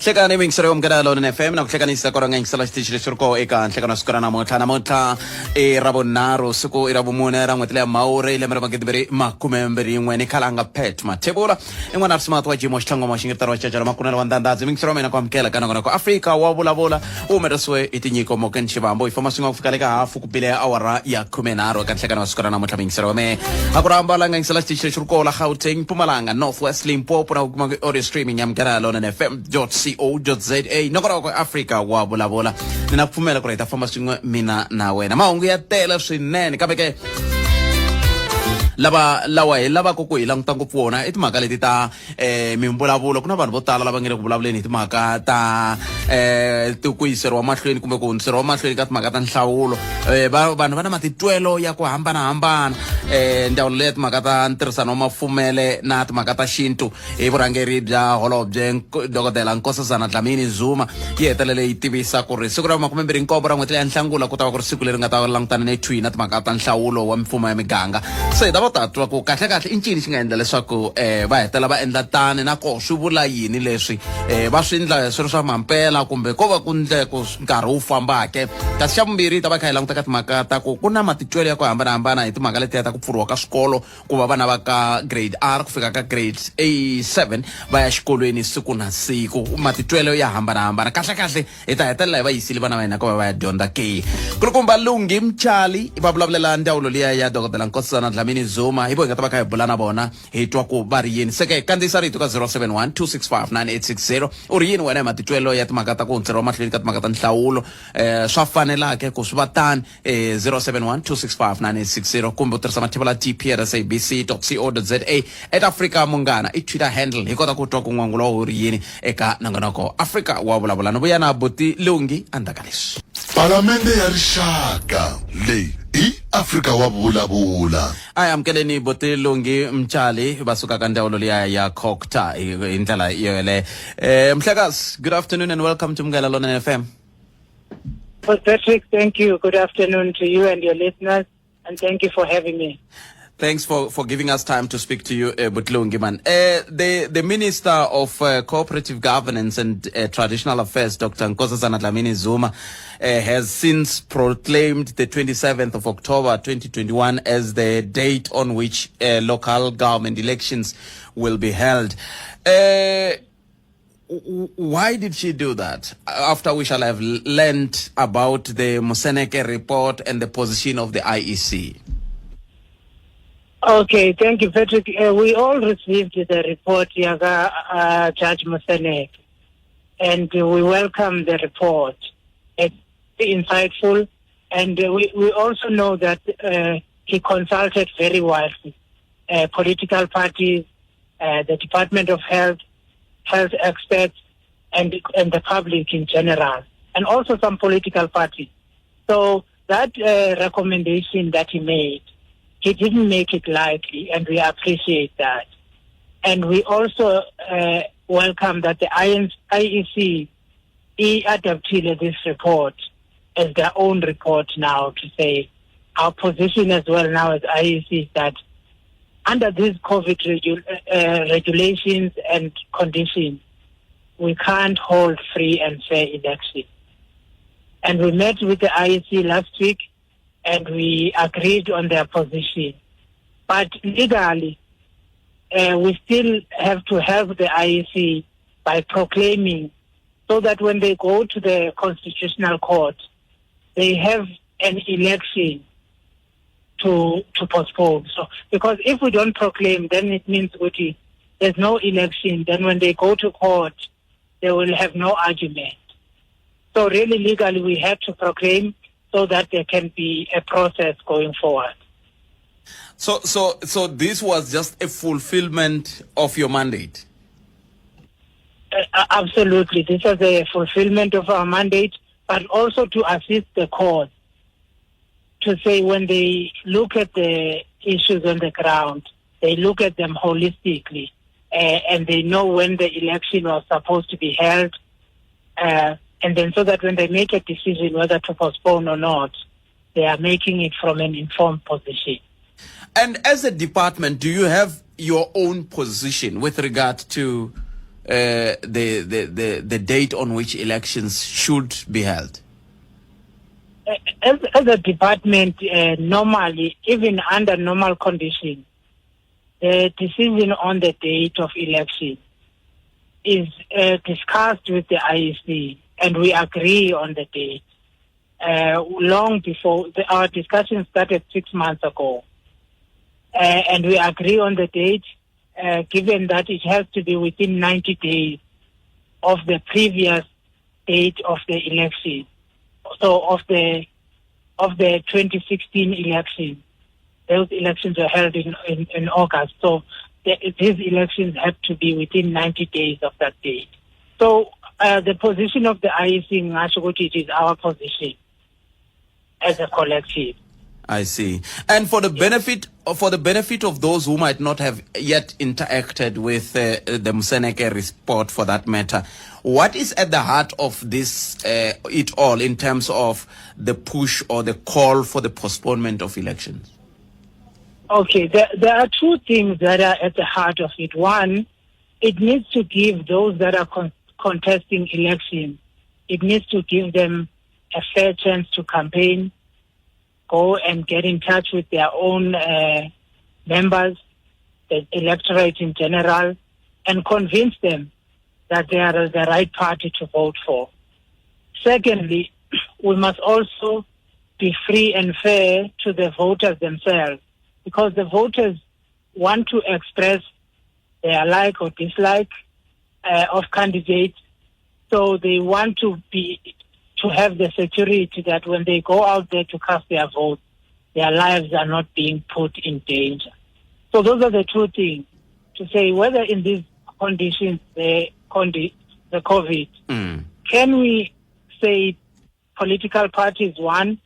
Hlekani yingiselo yo Munghana Lonene FM na ku hlekanisa kwala nga yingisela xitichi lexi ri koho eka nhlekano wa siku ra namuntlha. Namuntlha i ra vunharhu, siku i ra vumune ra n'hweti leya Mhawuri, lembe ra 2021. Ni khalanga Pat Mathebula i n'wana ri wa Jimo Xitlhangoma xingetaro wa Cacela Makunela wa Ndandadzi. Yingiselo wa mina ku amukela ka nongonoko Afrika wa vulavula wu humelerisiwe hi tinyiko Morgan Xivambo. Hi famba swin'we ku fika le ka hafu ku bile awara ya 13 eka nhlekano wa siku ra namuntlha. Muyingiselo wa mehe a ku rhamba la nga yingisela xitichi lexi ri koho la Gauteng, Mpumalanga, North West, Limpopo na ku kuma ku audio streaming ya Munghana Lonene FM co za. Nongonoko wa Afrika wa vulavula, ni na ku pfumela ku ri hi ta famba swin'we mina na wena. Mahungu ya tele swinene, kambe ke lava lawa hi lavaka ku hi languta ngopfu wona i timhaka leti ta mimbulavulo. Ku na vanhu vo tala lava nge le ku vulavuleni hi timhaka ta ku yiseriwa mahlweni kumbe ku hundziseriwa mahlweni ka timhaka ta nhlawulo. Vanhu va na matitwelo ya ku hambanahambana. Ndzawulo leya timhaka ta ntirhisano wa mafumele na timhaka ta xintu hi vurhangeri bya holobye Dokodela Nkosazana Dlamini Zuma yi hetelele yi tivisa ku ri siku ra 27 ra n'hweti leya Nhlangula ku ta va ku ri siku leri nga ta langutana ne thwi na timhaka ta nhlawulo wa mimfumo ya miganga. Se hi ta va ta twa ku kahlekahle i ncini xi nga endla leswaku va hetelela va endla tani, na koho swi vula yini leswi va swi endla swi ri swa mampela kumbe ko va ku ndle ku nkarhi wu fambake. Kasi xa vumbirhi, hi ta va kha hi languta ka timhaka ta ku ku na matitwelo ya ku hambanahambana hi timhaka letiya ta ku pfuriwa ka swikolo, ku va vana va ka grade R ku fika ka grade A7 va ya xikolweni siku na siku. Matitwelo ya hambanahambana. Kahlekahle hi ta hetelela hi va yisile vana va hina ku va va ya dyondza ke? Kulukumba Lungi Mchali va vulavulela ndzawulo liya ya Dokodela Nkosazana Dlamini Zuma, hi vo hi nga ta va kha hi bula na vona, hi twa ku va ri yini. Se ke kandziyisa rito ka 071 265 9860. U ri yini wena hi matitwelo ya timhaka ta ku hundzeriwa mahlweni ka timhaka ta nhlawulo? Swa fanelake ku swi va tani? 071 265 9860 kumbe u tirhisa mathevula la tp at sabc co za, at Afrika Munghana i Twitter handle. Hi kota ku twa ku n'wangulo wu ri yini eka nongonoko Afrika wa vulavula. Ni vuya na buti Lungi endzhaku ka leswi. Palamende ya Rixaka leyi i Afrika wa vulavula. A hi amukeleni buti Lungi Mtshali va suka ka ndzawulo liya ya Cocta hi ndlela yoyeleyo. Mhlekazi, good afternoon and welcome to Munghana Lonene FM. Well, Patrick, thank you. Good afternoon to you and your listeners, and thank you for having me. Thanks for giving us time to speak to you, Butlungi man. The Minister of Cooperative Governance and Traditional Affairs, Dr. Nkosazana Dlamini Zuma, has since proclaimed the 27th of October 2021 as the date on which local government elections will be held. Why did she do that after we shall have learned about the Moseneke report and the position of the IEC? Okay, thank you, Patrick. We all received the report, yaka Judge Moseneke, and we welcome the report. It's insightful, and we also know that he consulted very widely political parties, the Department of Health, health experts, and the public in general, and also some political parties. So that recommendation that he made, he didn't make it lightly, and we appreciate that. And we also welcome that the IEC adopted this report as their own report now to say our position as well now as IEC is that under these COVID regulations and conditions, we can't hold free and fair elections. And we met with the IEC last week and we agreed on their position. But legally, we still have to help the IEC by proclaiming so that when they go to the Constitutional Court, they have an election to postpone. So because if we don't proclaim, then it means ukuthi there's no election. Then when they go to court, they will have no argument. So really legally we have to proclaim so that there can be a process going forward. So this was just a fulfillment of your mandate? Absolutely. This was a fulfillment of our mandate, but also to assist the court to say when they look at the issues on the ground, they look at them holistically, and they know when the election was supposed to be held, and then so that when they make a decision whether to postpone or not, they are making it from an informed position. And as a department, do you have your own position with regard to the date on which elections should be held? As a department, normally, even under normal conditions, the decision on the date of election is discussed with the IEC, and we agree on the date. Long before, our discussion started 6 months ago. And we agree on the date, given that it has to be within 90 days of the previous date of the election. So of the 2016 election. Those elections were held in August. So these elections have to be within 90 days of that date. So the position of the IEC in Ngasho, it is our position as a collective. I see. And for the benefit of those who might not have yet interacted with the Moseneke report, for that matter, what is at the heart of this it all in terms of the push or the call for the postponement of elections? Okay, there are two things that are at the heart of it. One, it needs to give those that are contesting elections, it needs to give them a fair chance to campaign, go and get in touch with their own members, the electorate in general, and convince them that they are the right party to vote for. Secondly, we must also be free and fair to the voters themselves, because the voters want to express their like or dislike of candidates. So they want to have the security that when they go out there to cast their vote, their lives are not being put in danger. So those are the two things, to say whether in these conditions, the COVID, can we say political parties, one,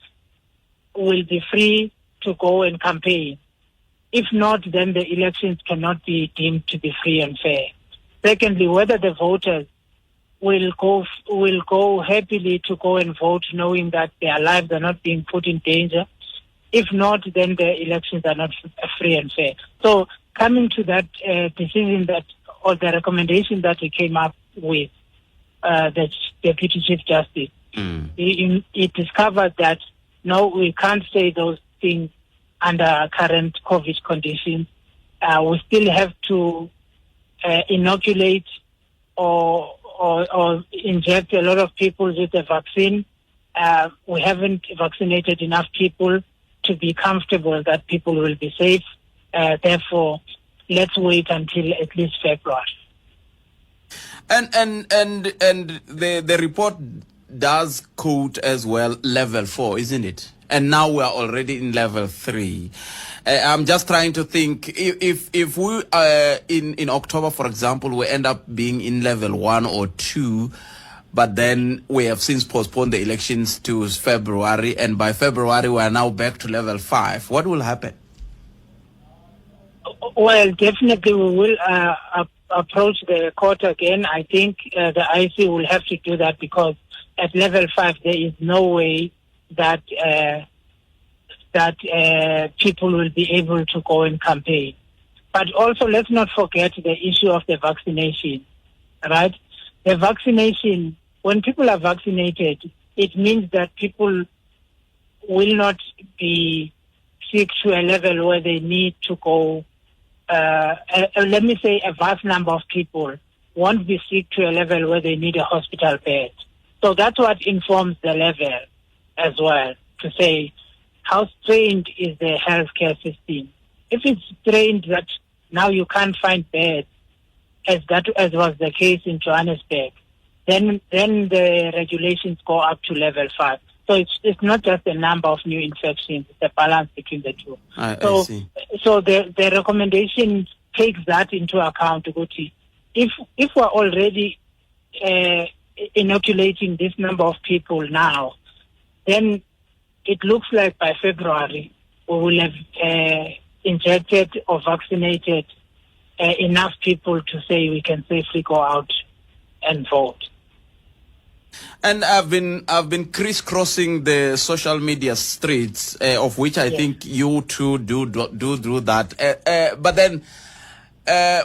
will be free to go and campaign? If not, then the elections cannot be deemed to be free and fair. Secondly, whether the voters will go happily to go and vote, knowing that their lives are not being put in danger. If not, then the elections are not free and fair. So coming to that decision that, or the recommendation that we came up with the Deputy Chief Justice, he discovered that, no, we can't say those things under current COVID conditions. We still have to inoculate or inject a lot of people with the vaccine. We haven't vaccinated enough people to be comfortable that people will be safe. Therefore, let's wait until at least February. And the report does quote as well level 4, isn't it? And now we are already in level 3. I'm just trying to think if we in October, for example, we end up being in level 1 or 2, but then we have since postponed the elections to February, and by February we are now back to level 5. What will happen? Well, definitely we will approach the court again. I think the IEC will have to do that, because at level 5 there is no way that people will be able to go and campaign. But also, let's not forget the issue of the vaccination, right? The vaccination, when people are vaccinated, it means that people will not be sick to a level where they need to go. Let me say a vast number of people won't be sick to a level where they need a hospital bed. So that's what informs the level as well, to say how strained is the healthcare system. If it's strained that now you can't find beds, as was the case in Johannesburg, then the regulations go up to level 5. So it's not just the number of new infections, it's a balance between the two. I see. So the recommendation takes that into account. Guti. If we're already inoculating this number of people now, then it looks like by February we will have injected or vaccinated enough people to say we can safely go out and vote. And I've been crisscrossing the social media streets, of which I think you too do that. But then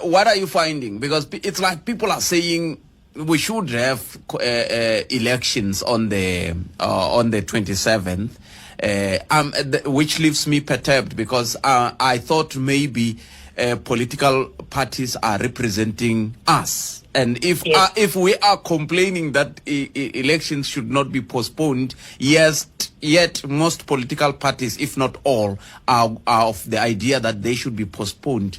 What are you finding? Because it's like people are saying we should have elections on the 27th, which leaves me perturbed because I thought maybe political parties are representing us. And if Yes. if we are complaining that elections should not be postponed, yes, yet most political parties, if not all, are of the idea that they should be postponed.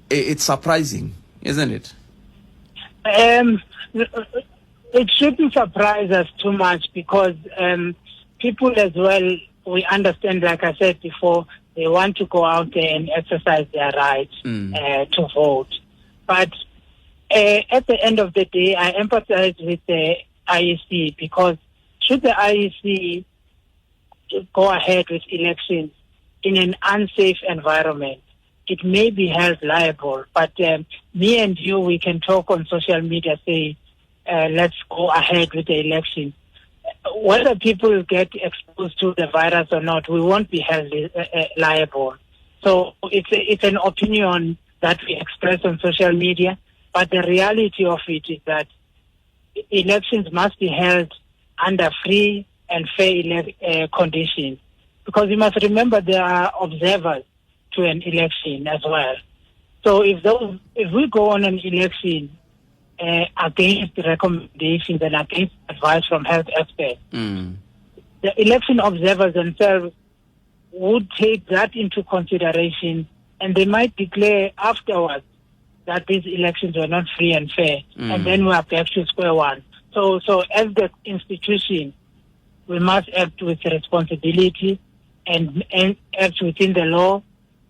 It's surprising, isn't it? It shouldn't surprise us too much because people as well, we understand, like I said before, they want to go out there and exercise their right to vote. But at the end of the day, I empathize with the IEC because should the IEC go ahead with elections in an unsafe environment, it may be held liable. But me and you, we can talk on social media, say, let's go ahead with the election. Whether people get exposed to the virus or not, we won't be held liable. So it's an opinion that we express on social media, but the reality of it is that elections must be held under free and fair conditions. Because you must remember there are observers to an election as well. So if we go on an election against recommendations and against advice from health experts, the election observers themselves would take that into consideration, and they might declare afterwards that these elections were not free and fair, and then we are back to square one. So as the institution, we must act with responsibility and act within the law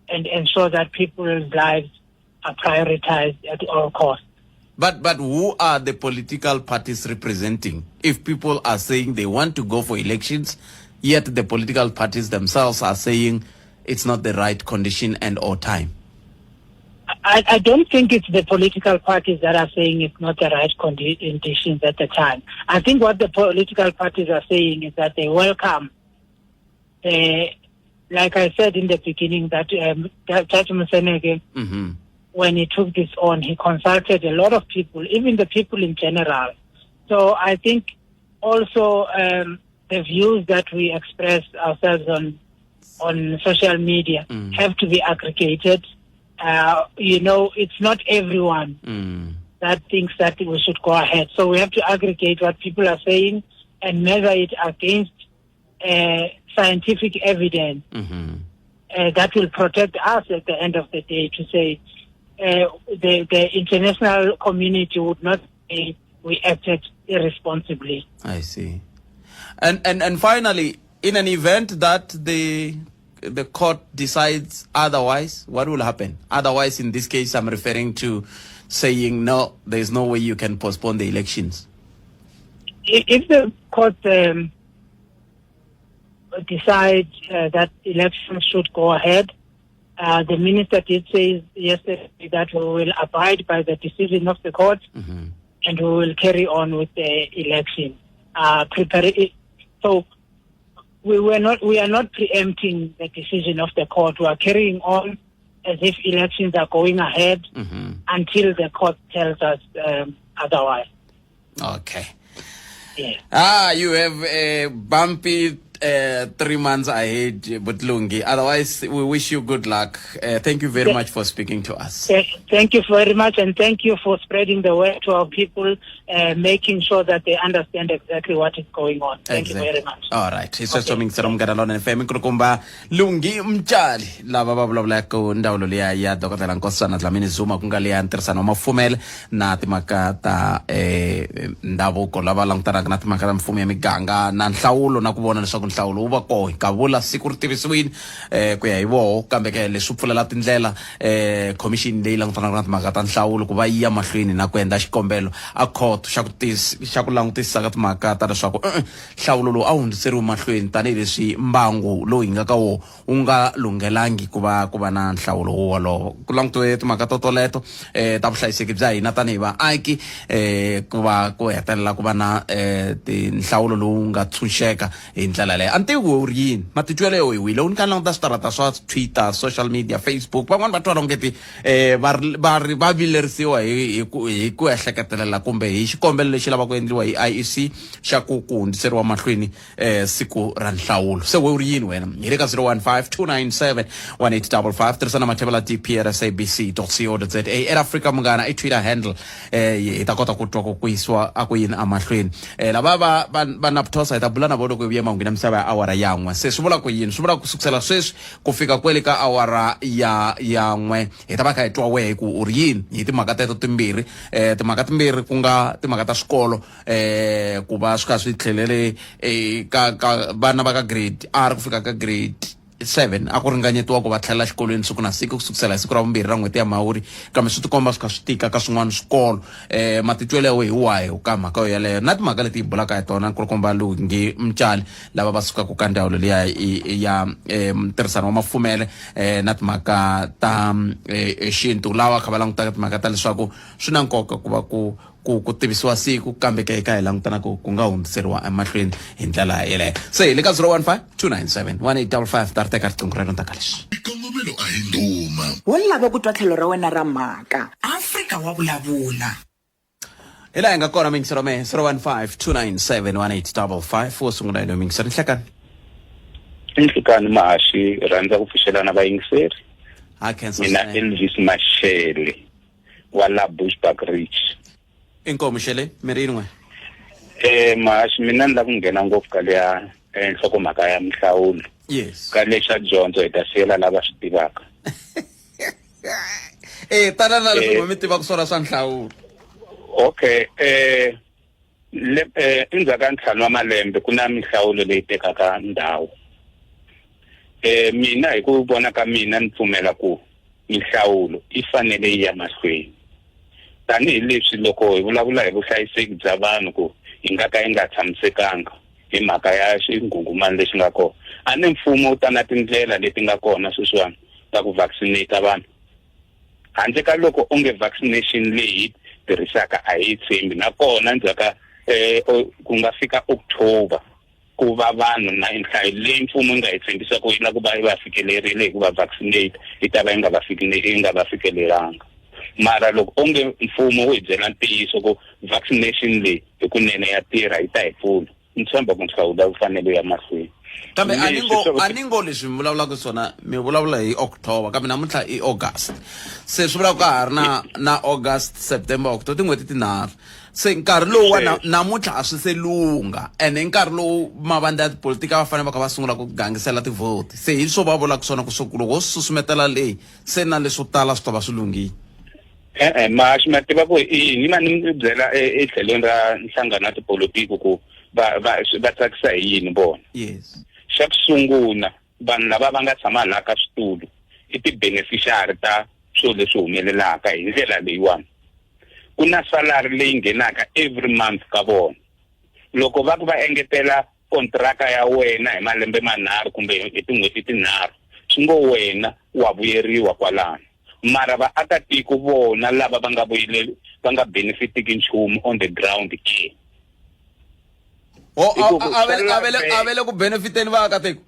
and ensure that people's lives are prioritized at all costs. But who are the political parties representing? If people are saying they want to go for elections, yet the political parties themselves are saying it's not the right condition and or time. I don't think it's the political parties that are saying it's not the right conditions at the time. I think what the political parties are saying is that they welcome, like I said in the beginning, that Judge Moseneke, when he took this on, he consulted a lot of people, even the people in general. So I think also the views that we express ourselves on social media have to be aggregated. It's not everyone that thinks that we should go ahead. So we have to aggregate what people are saying and measure it against scientific evidence that will protect us at the end of the day to say the international community would not say we acted irresponsibly. I see. And finally, in an event that the court decides otherwise, what will happen? Otherwise, in this case, I'm referring to saying, no, there's no way you can postpone the elections. If the court decides that elections should go ahead, the minister did say yesterday that we will abide by the decision of the court and we will carry on with the election. So we were not, we are not preempting the decision of the court. We are carrying on as if elections are going ahead until the court tells us otherwise. Okay. Yeah. You have a bumpy 3 months ahead, Butlungi. Otherwise, we wish you good luck. Thank you very much for speaking to us. Thank you very much, and thank you for spreading the word to our people, making sure that they understand exactly what is going on. Thank you very much. All right. Hi sweswo mi yingisela Munghana Lonene FM, nkulukumba Lungi Mtshali, lava va vulavulaka ndzawulo liya ya Dokodela Nkosazana Dlamini Zuma, ku nga liya ntirhisano wa mafumele na timhaka ta ndhavuko, lava langutanaka na timhaka ta mfumo ya miganga na nhlawulo, na ku vona leswaku nhlawulo wu va koho. Kavula siku ri tivisiwile ku ya hi voho, kambe ke leswi pfulela tindlela commission leyi langutanaka na timhaka ta nhlawulo ku va yi ya mahlweni na ku endla xikombelo a court xa ku xa ku langutisisa ka timhaka ta leswaku nhlawulo lowu a wu hundziseriwi mahlweni, tanihileswi mbangu lowu hi nga ka wo wu nga lunghelangi ku va ku va na nhlawulo wo wolowo. Ku langutiwe timhaka to toleto ta vuhlayiseki bya hina tanihi vaaki, ku va ku hetelela ku va na tinhlawulo lowu nga tshunxeka hi ndlela. yaleyo. A ni tivi ku ri yini matitwelo yo hi wile u ni ka ni languta switarata swa Twitter, social media, Facebook, van'wani va twala ongeti va ri va vilerisiwa hi ku ehleketelela kumbe hi xikombelo lexi lavaka ku endliwa hi IEC xa ku hundziseriwa mahlweni siku ra nhlawulo. Se we u ri yini wena? Hi le ka 015 297 1855, tirhisa na mathevela tp at sabc co za, at Africa Munghana i Twitter handle. Hi ta kota ku twa ku yisiwa a ku yini emahlweni. Lava va NAPTOSA hi ta bula na vona loko hi vuye mahungwini ya misava ya awara ya 1. Se swi vula ku yini? Swi vula ku sukusela sweswi ku fika kwele ka awara ya 1 hi ta va kha hi twa wehe ku u ri yini hi timhaka teto timbirhi, timhaka timbirhi ku nga timhaka ta swikolo, ku va swi kha swi tlhelele ka vana va ka grade R ku fika ka grade 7, a ku ringanyetiwa ku va tlhelela xikolweni siku na siku ku sukusela hi siku ra vumbirhi ra n'hweti ya Mhawuri, kambe swi tikomba swi kha swi tika ka swin'wana swikolo. Matitwelo ya wehe hi wahi ka mhaka yo yeleyo na timhaka leti hi bulaka hi tona, nkulukumba Lungi Mtshali, lava va sukaka ka ndzawulo liya ya ntirhisano wa mafumele na timhaka ta xintu, lawa kha va langutaka timhaka ta leswaku swi na nkoka ku va ku tivisiwa siku, kambe ke ka hi langutana ku nga hundziseriwa emahlweni hi ndlela yeleyo. Se hi le ka 015 297 1855, ta ri teka riqingho rero ndzhaku ka leswi. Xikongomelo a hi ndhuma. Wo lava ku twa tlhelo ra wena ra mhaka. Afrika wa vulavula. Hi laha hi nga kona, mingisero mehe, 015 297 1855. Wo sungula hi loyi, mingisero, nhlekani. Nhlikani Mahaxi, rhandza ku pfuxelana vayingiseri. Ha khensa Mina swinene. Elvis Mashele wa la Bushbuckridge. Inkomu Xele, mi ri yin'we. Mahaxi, mina ni lava ku nghena ngopfu ka leya nhlokomhaka ya minhlawulo. Yes. Ka lexa dyondzo hi ta siyela lava swi tivaka. Tana na leswi mi tivaka swona swa nhlawulo. Okay, le endzhaku ka 5 wa malembe ku na minhlawulo leyi tekaka ndhawu. Mina hi ku vona ka mina ni pfumela ku minhlawulo yi fanele yi ya mahlweni. Tanihileswi loko hi vulavula hi vuhlayiseki bya vanhu ku hi nga ka yi nga tshamisekanga hi mhaka ya xinghunghumani lexi nga kona. A ni mfumo wu ta na tindlela leti nga kona sweswiwani ta ku vaccinate vanhu. Handle ka loko onge vaccination leyi hi tirhisaka a hi yi tshembi, nakona ndzhaku ka ku nga fika October ku va vanhu na nhlayo leyi mfumo yi nga yi tshembisa ku yi lava ku va yi va fikelerile hi ku va vaccinate yi ta va yi nga va yi nga va fikelelanga. Mara loko onge mfumo wu hi byela ntiyiso ku vaccination leyi hikunene ya tirha, yi ta hi pfuna, ni tshemba ku nhlawulo wu fanele ya mahlweni. Kambe a ni ngo a ni ngo leswi mi vulavulaka swona, mi vulavula hi October, kambe namuntlha i August, se swi vula ku ka ha ri na August, September, October, tin'hweti tinharhu. Se nkarhi lowu wa namuntlha a swi se lungha, ene i nkarhi lowu mavandla ya tipolitiki a va fanele va kha va sungula ku gangisela tivhoti. Se hi swo va vulaka swona ku swo loko wo susumetela leyi se na leswo tala swi ta va swi lunghile. E-e, Mahaxi, ma tiva ku i yini ma ni byela etlhelweni ra nhlangano wa tipolotiki ku va tsakisa hi yini vona? Yes. Xa ku sungula, vanhu lava va nga tshama laha ka switulu i ti-beneficiary ta swilo leswi humelelaka hi ndlela leyiwani. Ku na salary leyi nghenaka every month ka vona. Loko va ku va engetela kontraka ya wena hi malembe manharhu kumbe hi tin'hweti tinharhu, swi ngo wena wa vuyeriwa kwalano. Mara vaakatiko vona lava va nga vuyeleli, va nga benefitiki nchumu on the ground ke. O, Hi ku swa a ve le, laveka. A ve le ku benefiteni vaakatiko?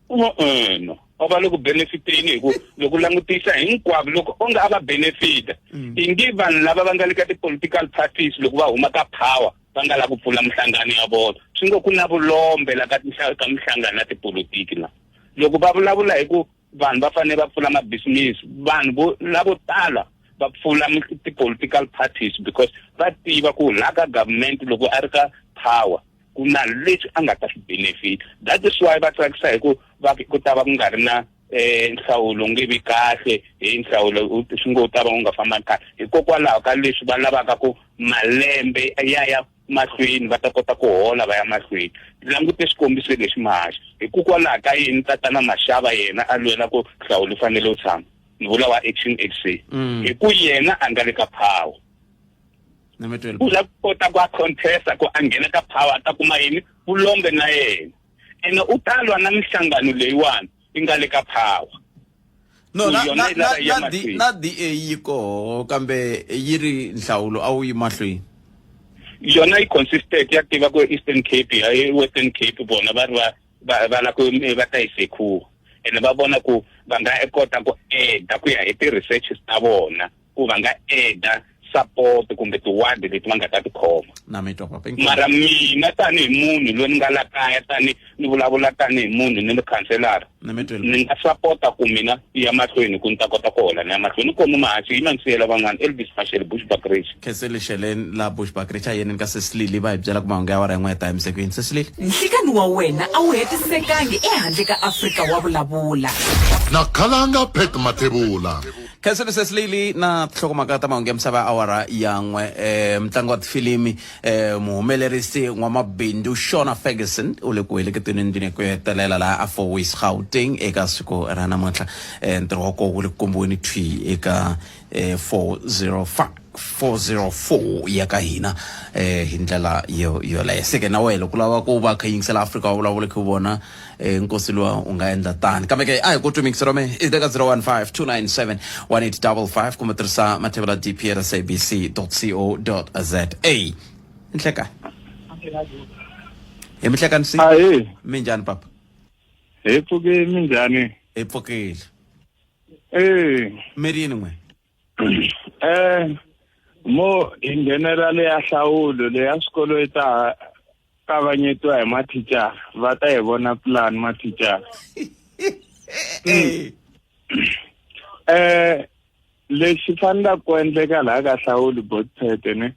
No, a va le ku benefiteni, hi ku loko u langutisa hinkwavo loko onge a va benefita, ingi vanhu lava va nga le ka ti-political parties loko va huma ka power va nga la ku pfula minhlangano ya vona, swi ngo ku na vulombe la ka minhlangano ya tipolotiki la. Loko va vulavula hi ku vanhu va fanele va pfula mabhizinisi, vanhu lavo tala va pfula ti-political parties because va tiva ku laha ka government loko a ri ka power ku na leswi a nga ta swi benefit. That is why va tsakisa hi ku va ku ta va ku nga ri na nhlawulo nge vi kahle, hi nhlawulo swi ngo ta va u nga fambangi kahle, hikokwalaho ka leswi va lavaka ku malembe ya ya mahlweni va ta kota ku hola va ya mahlweni. Langute xikombiso lexi, Mahaxi, hikokwalaho ka yini tatana Mashava yena a lwela ku nhlawulo u fanele u tshama, ni vula wa Action SA, hi ku yena a nga le ka power. U la kota ku a contesta ku a nghena ka power a ta kuma yini vulombe na yena, ene u ta lwa na minhlangano leyiwani yi nga le ka power. No, Ku yona yi lava yi ya mahlweni. Na DA yi koho, kambe yi ri nhlawulo a wu yi mahlweni. Yona yi consistent ya tiva ku Eastern Cape ya Western Cape vona va ri va va va la ku va ta yi secure ene va vona ku va nga kota ku eda ku ya hi ti-researches ta vona ku va nga eda support kumbe ti-ward leti va nga ta ti khoma. Na mi twa papa. Mara mina tanihi munhu loyi ni nga la kaya, tani ni vulavula tanihi munhu ni ri khanselara, Na mi twile. Ni nga sapota ku mina ya mahlweni ku ni ta kota ku hola ni ya mahlweni. Ni komu mahaxi yi ma ni siyela van'wana. Elvis Mashele, Bushbuckridge. Khensile Xeleni la Bushbuckridge. A yeneni ka Sesilili va hi byela ku mahungu ya awara yin'we ya ta yimisekweni. Sesilili. Nhlikani wa wena a wu hetisekangi ehandle ka Afrika wa vulavula. Na khalanga Pat Mathebula. Khensile Sesilili na tinhlokomhaka ta mahungu ya misava ya awara ya n'we. Mutlangi wa tifilimi, muhumelerisi n'wamabindzu Shona Ferguson u le ku heleketeni ndlwini ku hetelela laha a Fourways Gauteng eka siku ra namuntlha. Ntirho wa koho wu le ku kombiweni thwi eka 405 404 ya ka hina hi ndlela yo yoleyo. Se ke na wena loko u lava ku va kha yingisela Afrika wa vulavula kha u vona nkosi luwa u nga endla tani, kambe ke a hi ku twi mingiselo me i le ka 015 297 1855 kumbe tirhisa mathevela dp at sabc co za. Nhleka hi mihlekani si. Ahee. Minjhani papa? Hi pfukile, minjhani? Hi pfukile. Eh. Mi ri yini n'we? Mo hi nghenela leya hlawulo leya swikolo yi ta kavanyetiwa hi mathicara, va ta hi vona plan mathicara. Lexi fanelaka ku endleka laha ka hlawulo botpete ne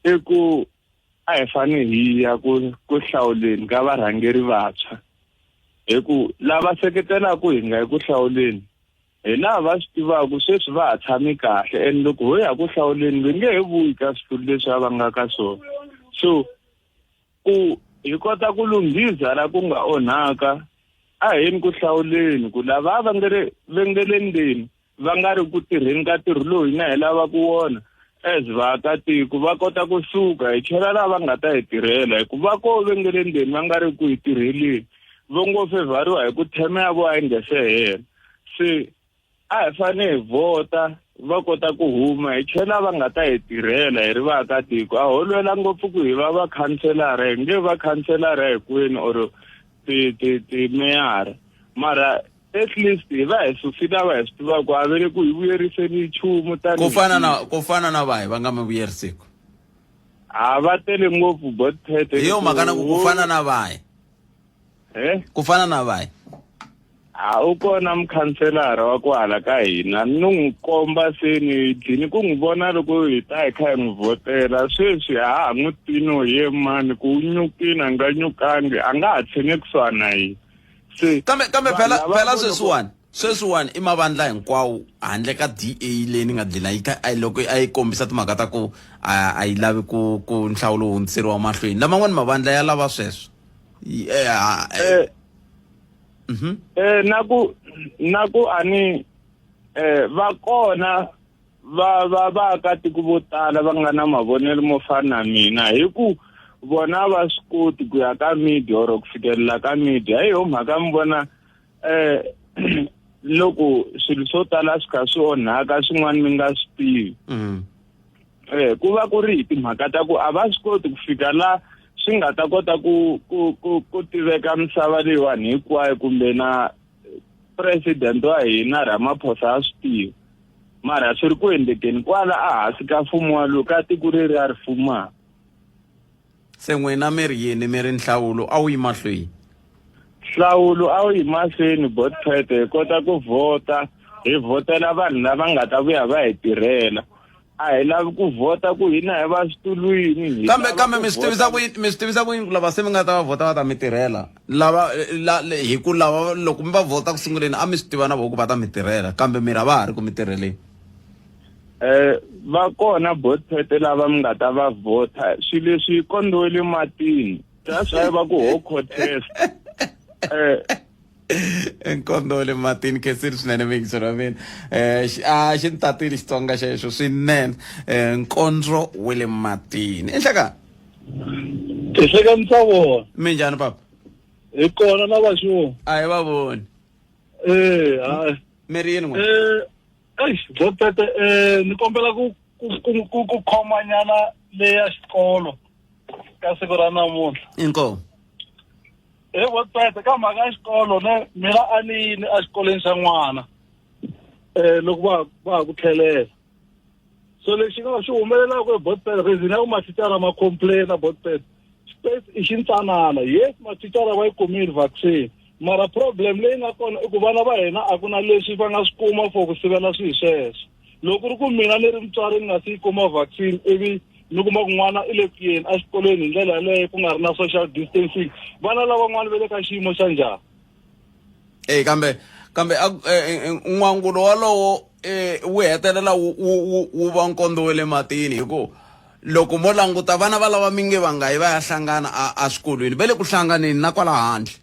i ku a hi fanele hi ya ku ku hlawuleni ka varhangeri vantshwa, hi ku lava seketelaka hi nga yi ku hlawuleni hi laha va swi tivaka sweswi va ha tshami kahle, and loko ho ya ku hlawuleni va nge he vuyi ka switulu leswi a va nga ka swona. So ku hi kota ku lunghisa la ku nga onhaka, a hi yeni ku hlawuleni ku lava va nga ri va nga le ndzeni va nga ri ku tirheni ka ntirho lowu hina hi lavaka wona as vaakatiko, va kota kusuka hi chela lava nga ta hi tirhela, hikuva ko va nga le ndzeni va nga ri ku hi tirheleni, va ngo fevhariwa hi ku theme ya vo a yi nga se hela. Se a hi fanele hi vhota va kota ku huma hi chela va nga ta hi tirhela hi ri vaakatiko. A ho lwela ngopfu ku hi va vakhanselara, hi nge vakhanselara hinkwenu or timeyara, mara at least hi va hi susile va hi swi tivaka a ve le ku hi vuyeriseni nchumu tanihi Ku fana na vahi va nga mi vuyerisiku? A va tele ngopfu botpete. Hi yo mhaka na ku fana na vahi? Ku fana na vahi? A u kona mukhanselara wa kwala ka hina, ni n'wi komba se ni dlini ku n'wi vona loko hi ta hi kha hi n'wi vhotela. Sweswi a ha ha n'wi tivi no ye mani ku u nyukile a nga nyukangi, a nga ha tshene kusuhani na hina. Se Kambe vanhu phela lava phela vo loko sweswiwani i mavandla hinkwawo handle ka DA leyi ni nga dlina yi kha a loko a yi kombisa timhaka ta ku a yi lavi ku nhlawulo wu hundziseriwa mahlweni. Laman'wani mavandla ya lava sweswo. Na ku ani va kona va va vaakatiko vo tala va nga na mavonelo mo fana na mina, hi ku vona va swi koti ku ya ka media or ku fikelela ka media. Hi yo mhaka mi vona loko swilo swo tala swi kha swi onhaka swin'wana mi nga swi tivi. Ku va ku ri hi timhaka ta ku a va swi koti ku fika la swi nga ta kota ku ku ku ku tiveka misava leyiwani hinkwayo, kumbe na president wa hina Ramaphosa a swi tivi, mara swi ri ku endlekeni kwala a hansi ka mfumo wa lowu ka tiko leri a ri fumaka. Se n'wina mi ri yini? Mi ri nhlawulo a wu yi mahlweni? Nhlawulo a wu yi mahlweni botpete, hi kota ku vhota, hi vhotela vanhu lava nga ta vuya va hi tirhela. A hi lavi ku vhota ku hina hi va switulwini, hi Kambe lava kambe ku mi swi tivisa vhota ku yini, mi swi tivisa ku yini ku lava se mi nga ta va vhota va ta mi tirhela? Lava la, hi ku lava loko mi va vhota ku sunguleni a mi swi tiva na vona ku va ta mi tirhela, kambe miri a va ha ri ku mi tirheleni. Va kona botpete lava mi nga ta va vhota, swilo leswi kondziwele matini, that's why va ku ho contest. Nkondo wa le matini. Khensile swinene muyingiseri wa mina. A xi ni tatile Xitsonga xexo swinene. Nkondzo wa le matini. Enhleka. Ehleka ndza vona. Minjhani papa? Hi kona na vaxo. A hi va voni. Hayi. Mi ri yini n'we? Eish, botete, ni kombela ku ku ku ku ku khomanyana leya xikolo ka siku ra namuntlha. Inkomu. He botpete ka mhaka ya xikolo ne mina a ni yini exikolweni xa n'wana loko va va ha ku tlhelela. So lexi nga xi humelelaka hi botpet reason ya ku mathicara ma complaina botpet space i xintsanana. Yes, mathicara va yi kumile vaccine mara problem leyi nga kona i ku vana va hina a ku na leswi va nga swi kuma for ku sivela swihi sweswo. Loko ku ri ku mina ni ri mutswari ni nga si yi kuma vaccine ivi ni kuma ku n'wana i le ku yeni exikolweni hi ndlela yaleyo ku nga ri na social distancing, vana lavan'wana va le ka xiyimo xa njhani? E kambe kambe n'wangulo walowo wu hetelela wu wu wu va nkondo wa le matini hi ku loko mo languta vana va lava mi nge va nga yi va ya hlangana a eswikolweni va le ku hlanganeni na kwala handle.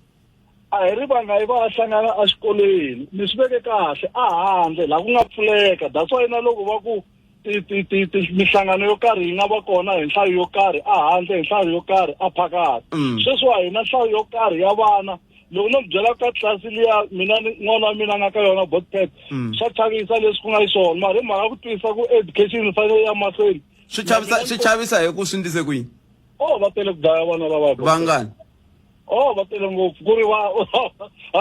A hi ri va nga yi va ya hlangana exikolweni, mi swi veke kahle a handle laha ku nga pfuleka. That's why na loko va ku ti ti ti ti mihlangano yo karhi yi nga va kona hi nhlayo yo karhi a handle, hi nhlayo yo karhi a phakathi. Sweswiwa hi na nhlayo yo karhi ya vana. Loko no mi byela ka tlilasi liya mina ni n'wana wa mina a nga ka yona botpet, swa chavisa leswi ku nga xiswona, mara hi mhaka ku twisisa ku education yi fanele ya mahlweni. Swi chavisa, swi chavisa hi ku swi ndlise ku yini? Oh, va tele ku dlaya vana lava. Vangani? Oh, va tele ngopfu ku ri va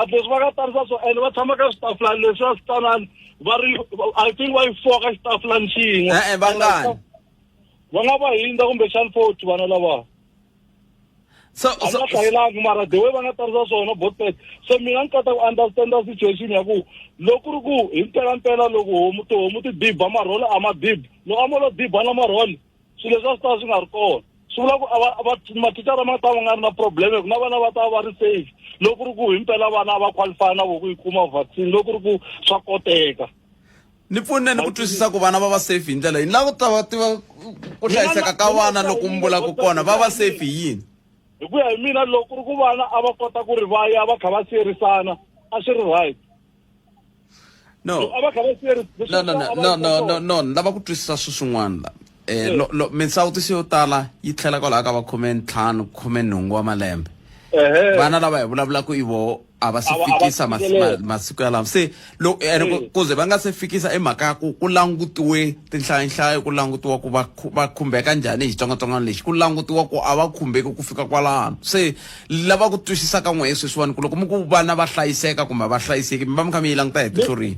leswi va nga tarisa swo ene va tshama ka switafulani leswi a switanani va ri I think va yi four ka xitafulani xin'we. E-e, vangani? Va nga va hindza kumbexani 40 vana lava. So A nga hlayelangi mara the way va nga tarisa swona botpet. Se mina ni kota ku understanda situation ya ku loko ku ri ku hi mpelampela loko homu tihomu ti diba marhole a ma dibi, loko a mo lo diba na marhole swilo leswi a swi ta swi nga ri kona. Swi vula ku a va va mathicara ma ta va nga ri na problem hi ku na vana va ta va ri safe loko ku ri ku hi mpela vana va qualify na vo ku yi kuma vaccine loko ku ri ku swa koteka. Ni pfuneni ku twisisa ku vana va va safe hi ndlela yini? Lava ku ta va tiva ku hlayiseka ka vana loko mi vula ku kona va va safe hi yini? Hi ku ya hi mina loko ku ri ku vana a va kota ku ri va ya va kha va siyerisana a swi ri right. No. Loko a va kha va No, no, no, no, no, no, no, ni lava ku twisisa swilo swin'wana la. Lo, minsawutiso yo tala yi tlhela kwalaho ka va 15, 18 wa malembe. Vana lava hi vulavulaka i voho a va se fikisa masiku yalawo. Se loko ene ku ze va nga se fikisa i mhaka ya ku ku langutiwe tinhlayanhlayo, ku langutiwa ku va va khumbeka njhani hi xitsongwatsongwana lexi, ku langutiwa ku a va khumbeki ku fika kwalano. Se lava ku twisisa ka n'wehe sweswiwani ku loko mi ku vana va hlayiseka kumbe a va hlayiseki mi va mi kha mi yi languta hi tihlo rini?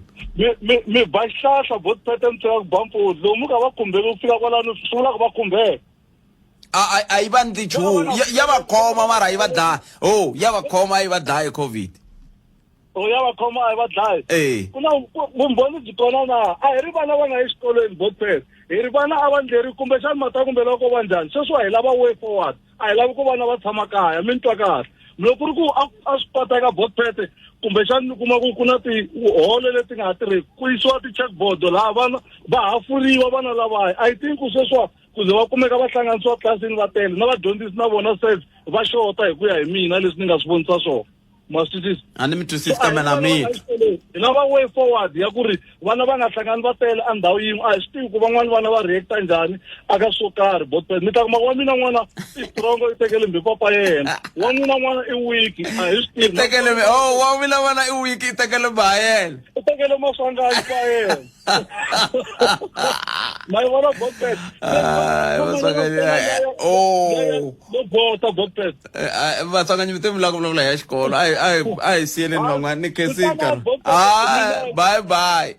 Mi ba xihlahla botpete mi tshika ku ba mpfundla. Loko mi ka va khumbeki ku fika kwalano swi vula ku va khumbeka. A yi va ndli nchumu, ya va khoma mara a yi va dlaya. Oh, ya va khoma a yi va dlayi COVID. O ya va khoma a yi va dlayi. Eh. Ku na vumbhoni byi kona na? A hi ri vana va nga yi exikolweni botpete, hi ri vana a va ndleriwi kumbexani mata kumbe loko va njhani. Sweswiwa hi lava way forward, a hi lavi ku vana va tshama kaya. Mi ni twa kahle? Loko ku ri ku a swi koteka botpete kumbexani mi kuma ku ku na tiholo leti nga ha tirheki, ku yisiwa ti-checkboard laha vana va hafuriwa vana lavaya. I think ku sweswiwa ku ze va kumeka va hlanganisiwa tlilasini va tele na vadyondzisi na vona self va xota hi ku ya hi mina leswi ni nga swi vonisa swona. Ma swi twisisa? A ni mi twisisi kambe na mi twa. Hi lava way forward ya ku ri vana va nga hlangani va tele a ndhawu yin'we. A hi swi tivi ku van'wani vana va reacta njhani aka swo karhi botpet. Mi ta kuma wa mina n'wana i strong i tekele mbi papa yena, wa n'wina n'wana i weak, a hi swi tivi. I tekele mbi, oh, wa mina n'wana i weak i tekele mba yena. I tekele maswanganyi pa yena. Ma yi vona botpet? Maswanganyi, oh. No bota botpet. Vatswanganyi mi te mi lava ku vulavula hi ya xikolo. A hi a hi siyeleni van'wana ni khensini nkarhi. Ah, bye bye.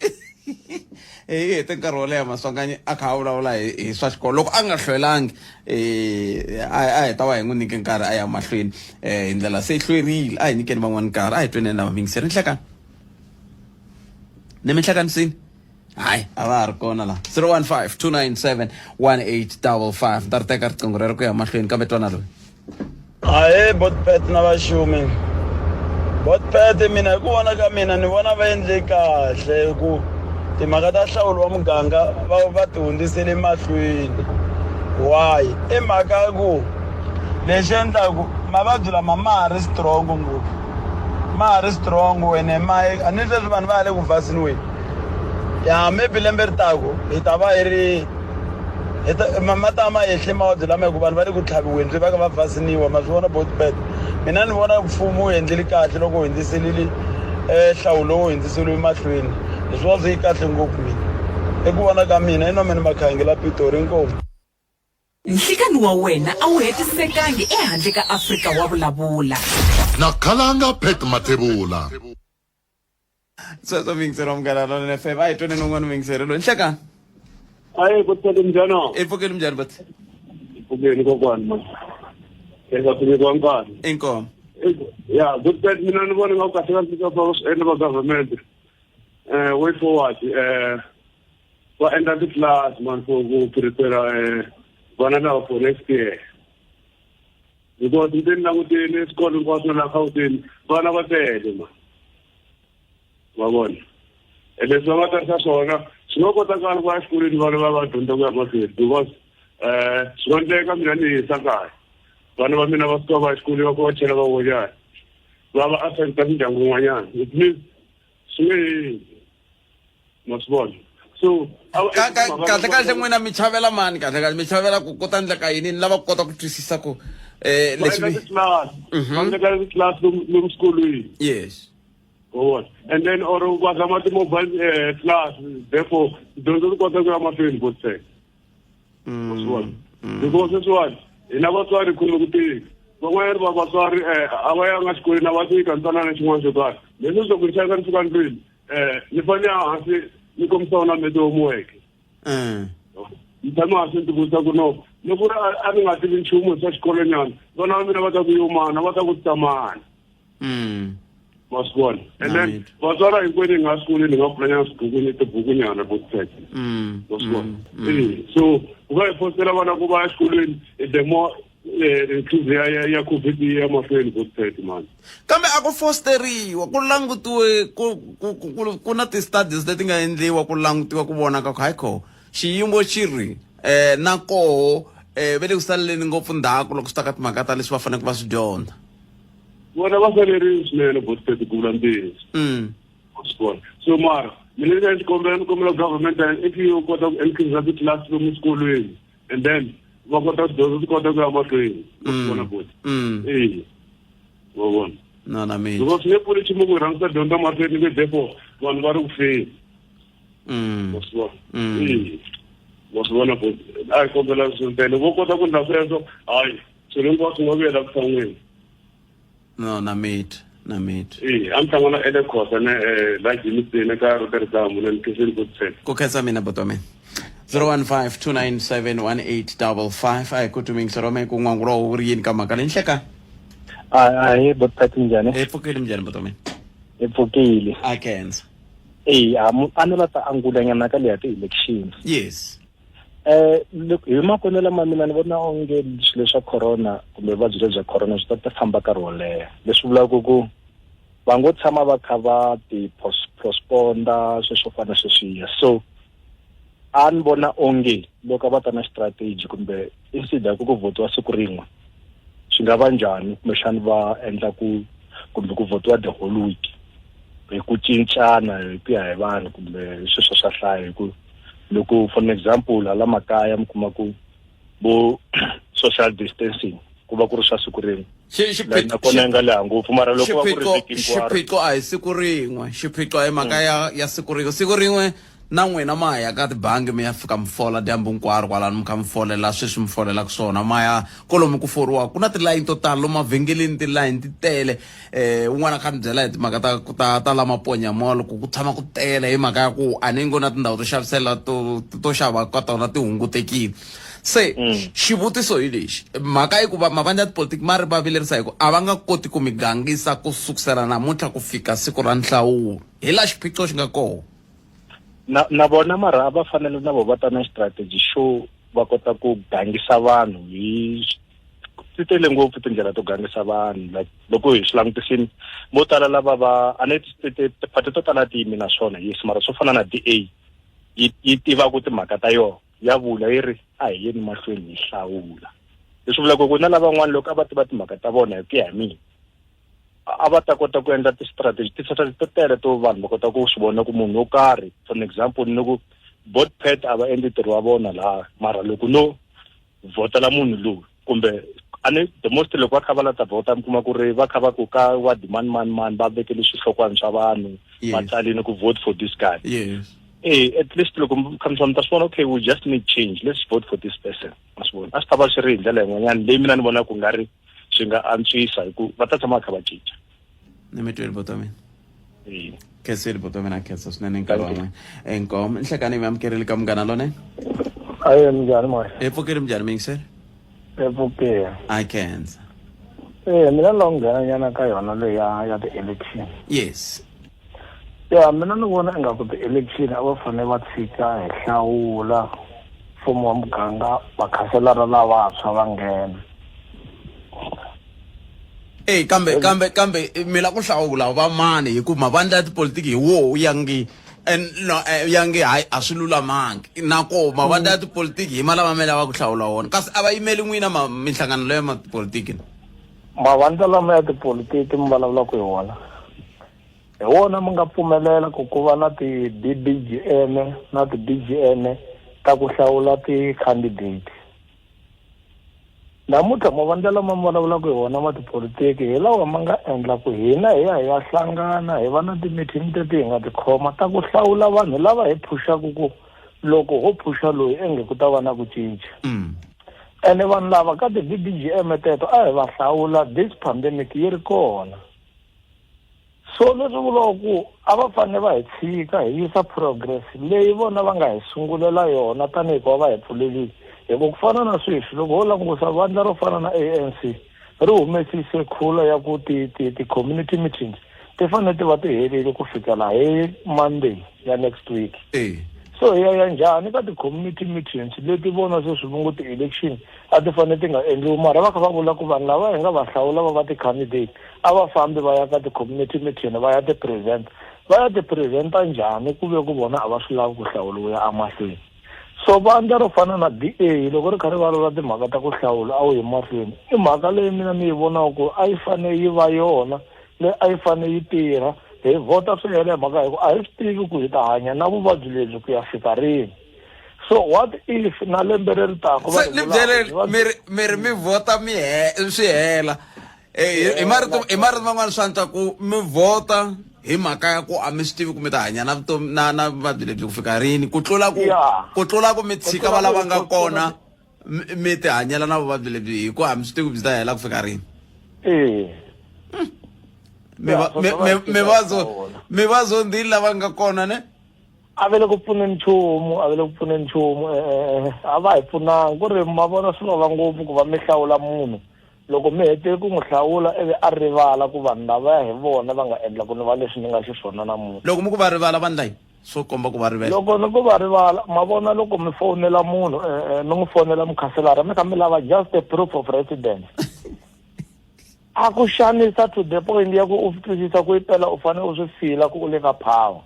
Hi hete nkarhi wo leha Maswanganyi a kha a vulavula hi swa xikolo. Loko a nga hlwelangi a hi ta va hi n'wi nyike nkarhi a ya mahlweni hi ndlela se hlwerile. A hi nyikeni van'wana nkarhi, a hi tweneni na vayingiseri. Nhlekani. Ni mi hlanganisini? Hayi, a va ha ri kona la. 015 297 1855. Ni ta ri teka riqingho rero ku ya mahlweni kambe twana loyi. Ahee Botpet na vaxumi. Botpet mina hi ku vona ka mina ni vona va endle kahle ku timhaka ta nhlawulo wa muganga va va ti hundzisele mahlweni. Why? I mhaka ya ku lexi endlaku mavabyi lama ma ha ri strong ngopfu. Ma ha ri strong wene ma a ni sweswi vanhu va ya le ku vacciniweni. Ya maybe lembe ri taku hi ta va hi ri hi ta ma ta ma yehle mavabyi lama hi ku vanhu va le ku tlhaviweni se va kha va vacciniwa ma swi vona botbet. Mina ni vona mfumo wu endlile kahle loko wu hundziselile nhlawulo lowu hundziseriwe mahlweni. Leswi wa swi kahle ngopfu mina. I ku vona ka mina i Norman Makhangela Pitori inkomu. Nhlikani wa wena a wu hetisekangi ehandle ka Afrika wa vulavula. Na Khalanga Pat Mathebula. Sweswo muyingiseri wa Munghana Lonene FM a hi twaneni un'wana muyingiseri loyi nhlekani. Ayi ku tsele njhani? I pfukeli njhani bati? Pfukeni kokwani man. Eka ku nyikiwa nkarhi. Inkomu. Ya, good bet mina ni vona nga ku kahle kahle ka va swi endla va government. Eh way forward eh va endla ti-class man for ku prepare eh vana lava for next year. Because ni te ni langutile swikolo hinkwaswo na laha Gauteng vana va tele man. Wa vona? Ene leswi va nga tarisa swona swi nga kotakala ku ya exikolweni vana va va dyondza ku ya mahlweni because um swi nga endleka mina ni yisa kaya vana va mina va suka va ya exikolweni va ku va chela van'wanyana va va affecta mindyangu yin'wanyana it means swi nge endli ma swi vona so kahle kahle n'wina mi chavela mani kahle kahle mi chavela ku ku ta endleka yini ni lava ku kota ku twisisa ku um leswi va endleka ti-class lomu swikolweni yes wa and then or va zama ti-mobile eh, class therefore dyondzo ti kota ku ya mahlweni vo tsena wa swi vona because sweswiwani hina vatswari khome ku tika van'wanyana va vatswari um a va yanga xikolweni a va tika ntwanana xin'wana xo karhi leswi swa ku ni xaka ni fika ndlwini um ni fanele ya hansi ni kombisa wona mete homework ni tshame hansi ni tivutisa ku no loko ri a ni nga tivi nchumu swa xikolonyana vana va mina va ta ku yomana va ta ku tsamana ma swi vona and then vatswari hinkwenu hi nga swikolweni hi nga pfulanyana swibukwini tibukunyana vo tsheke ma swi vona e so ku va hi fositela vana ku va exikolweni the more increase ya ya ya covid yi ya mahlweni vo tsheke mani kambe a ku fosteriwa ku langutiwe ku ku ku ku na ti-studies leti nga endliwa ku langutiwa ku vona ka ku hayi kho xiyimo xi ri eh na koho eh ve le ku saleleni ngopfu ndzhaku loko swi ta ka timhaka ta leswi va faneleke va swi dyondza vona va salerile swinene bositeti ku vula ntiyiso swi vona so mara mina ni nga xikombela ni kombela government if yo kota ku increase ti-class lomu swikolweni and then va kota ku dyondza ti kota ku ya mahlweni wa swi vona boti e wa vona no na mina because swi nge pfuni nchumu ku rhangisa dyondzo mahlweni ke therefore vanhu va ri ku feni wa swi vona e wa swi vona boti a hi kombela swintele vo kota ku endla sweswo hayi swilo hinkwaswo nga vuyela ku tshan'wini no na mit na mit e a ni hlangana ele khosa ne la Germiston ka Rotterdam na ni khenseni ku tshela ku khensa mina buti wa mina 015-297-1855 a hi ku tumingisa rome ku n'wangulo wu ri yini ka mhaka leyi nhleka a hi botphat njhani hi pfukile minjhani buti wa mina hi pfukile a khensa e a ni la ta angulanyana ka leya ti-election yes Eh hi makonelo ma mina ni vona onge swilo swa corona kumbe vuvabyi lebyi bya corona swi ta ta famba nkarhi wo leha leswi vulaka ku va ngo tshama va kha va ti postponda sweswo fana sweswiya so a ni vona onge loko va ta na strategy kumbe instead ya ku ku votiwa siku rin'we swi nga va njhani kumbexani va endla ku kumbe ku votiwa the whole week hi ku cincana hi ku ya hi vanhu kumbe sweswo swa hlaya hi ku loko for an example hala makaya mi kuma ku vo social distancing ku va ku ri swa siku rin'we nakona yi nga leha ngopfu mara loko va ku ri vhiki hinkwaro xiphiqo a hi siku rin'we xiphiqo a hi mhaka ya ya siku rin'we siku rin'we na n'wina ma ya ka tibangi mi ya fika mi fola dyambu hinkwaro kwalano mi kha mi folela sweswi mi folelaka swona ma ya kolomu ku foriwa ku na tilayini to tala lomu mavhengeleni tilayini ti tele eh un'wana kha ni byela hi timhaka ta ta ta la maponya mall ku ku tshama ku tele hi mhaka ya ku a ni ngo na tindhawu to xavisela to to xava ka tona ti hungutekile se xivutiso hi lexi mhaka i ku va mavandla ya tipolitiki ma ri va vilerisa hi ku a va nga koti ku mi gangisa ku sukusela namuntlha ku fika siku ra nhlawulo hi laha xiphiqo xi nga kona na na vona mara a va fanele na vo va ta na strategy xo va kota ku gangisa vanhu hi ti tele ngopfu tindlela to gangisa vanhu like loko hi swi langutisini vo tala lava va a ni tiphati to tala ti yimi na swona yes mara swo fana na D_A yi yi tivaka timhaka ta yona ya vula yi ri a hi yeni mahlweni hi hlawula leswi vulaka ku na lavan'wana loko a va tiva timhaka ta vona hi ku ya hi mina a va ta kota ku endla ti-strategy ti-strategy to tele to vanhu va kota ku swi vona ku munhu wo karhi for an example ni ku bot pet a va endli ntirho wa vona laha mara loko no vhotela munhu lowu kumbe a ni the most loko va kha va la ta vhota mi kuma ku ri va kha va ku ka wadi mani mani mani va vekele swihlokwana swa vanhu va tsalini ku vote for this guy yes. Eh, at least loko mi kha mi mi ta swi vona, okay, we just need change, let's vote for this person. Ma swi vona, a swi ta va swi ri hi ndlela yin'wanyana leyi mina ni vonaka ku nga ri swi nga antswisa, hi ku va ta tshama va kha va cinca. Ni mi tweli, buti wa mina. Eh. Khensile, buti wa mina, khensa swinene nkarhi wa n'wina. Inkomu, nhlekani, mi amukerile ka Munghana Lonene. Aye, minjhani moya? Hi pfukile, minjhani miyingiseri? Hi pfukile. A khensa. Eh, mina la ku nghena nyana ka yona leyi ya ti-election. Yes. Ya, mina ni vona ingaku ti-election a va fanele va tshika hi hlawula mfumo wa muganga, vakhanselara lavantshwa va nghena. Ey, kambe mi la ku hlawula va mani? Hi ku mavandla ya tipolitiki hi woho ya ngi en no ya nge hayi, a swi lulamangi na ko mavandla ya tipolitiki hi ma lama mi lava ku hlawula wona, kasi a va yimeli n'wina ma minhlangano leyo ma tipolitiki. Mavandla lama ya tipolitiki mi vulavulaka hi wona, hi wona mi nga pfumelela ku va na ti-BBGM na ti-BGM ta ku hlawula ti-candidate. Namuntlha mavandla lama mi vulavulaka hi wona ma tipolitiki hi lawa ma nga endla ku hina hi ya hi ya hlangana, hi va na ti-meeting teti hi nga ti khoma ta ku hlawula vanhu lava hi phuxaku ku loko ho phuxa loyi enge ku ta va na ku cinca. Ene vanhu lava ka ti-BBGM teto a hi va hlawula this pandemic yi ri kona. So leswi vulaka ku a va fanele va hi tshika hi yisa progress leyi vona va nga hi sungulela yona, tanihi ku va va hi pfulelile. Hi ku fana na sweswi, loko ho langusa vandla ro fana na ANC ri humesise khula ya ku ti-community meetings ti fanele ti va ti herile ku fikela hi Monday ya next week. So hi ya ya njhani ka ti-community meetings leti vona sweswi va ngo ti-election a ti fanele ti nga endliwi, mara va kha va vula ku vanhu lava hi nga va hlawula va va ti-candidate a va fambi va ya ka ti-community meeting va ya ti-present? Va ya ti-presenta njhani ku ve ku vona a va swi lavi ku hlawuriwa ya emahlweni? So vandla ro fana na DA loko ri kha ri vulavula timhaka ta ku hlawula a wu yi mahlweni, i mhaka leyi mina ni yi vonaka ku a yi fanele yi va yona leyi a yi fanele yi tirha. Hi vhota swi hela, hi mhaka hi ku a hi swi tivi ku hi ta hanya na vuvabyi lebyi ku ya fika rini. So what if na lembe leri taka va Se ni byeleni, mi ri mi vhota mi he swi hela. Hi marito man'wana, swi antswa ku mi vhota hi mhaka ya ku a mi swi tivi ku mi ta hanya na vutomi na vuvabyi lebyi ku fika rini, ku tlula ku ku tlula ku mi tshika va lava nga kona mi ti hanyela na vuvabyi lebyi, hi ku a mi swi tivi ku byi ta hela ku fika rini. Eh. Mi va mi va zo mi va zondhile lava nga kona ne? A ve le ku pfuneni nchumu, a ve le ku pfuneni nchumu. A va hi pfunanga ku ri ma vona swi vava ngopfu ku va mi hlawula munhu, loko mi hete ku n'wi hlawula ivi a rivala ku vanhu lavaya hi vona va nga endla ku ni va leswi ni nga xiswona namuntlha. Loko mi ku va rivala, va ndla yini swo komba ku va rivele? Loko ni ku va rivala, ma vona, loko mi fonela munhu, mi n'wi fonela mukhanselara, mi kha mi lava just a proof of residence, a ku xanisa to the point ya ku u twisisa ku impela u fanele u swi fila ku u le ka power.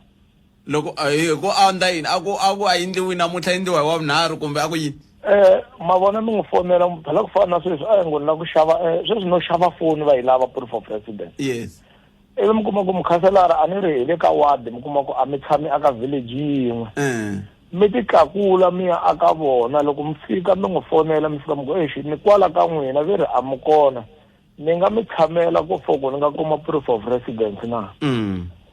Loko hi ku a ndla yini? A ku a endliwi namuntlha, endliwa hi wa vunharhu, kumbe a ku yini? Ma vona, mi n'wi fonela phela, ku fana na sweswi a hi ngo ni lava ku xava, sweswi no xava foni, va yi lava proof of residence. Ivi mi kuma ku mukhanselara a ni ri hi le ka ward, mi kuma ku a mi tshami aka village yin'we, mi ti tlakula mi ya aka vona. Loko mi fika mi n'wi fonela, mi fika mi ku, exi, ni kwala ka n'wina, ve ri a mi kona, ni nga mi tshamela ku fo ku ni nga kuma proof of residence na?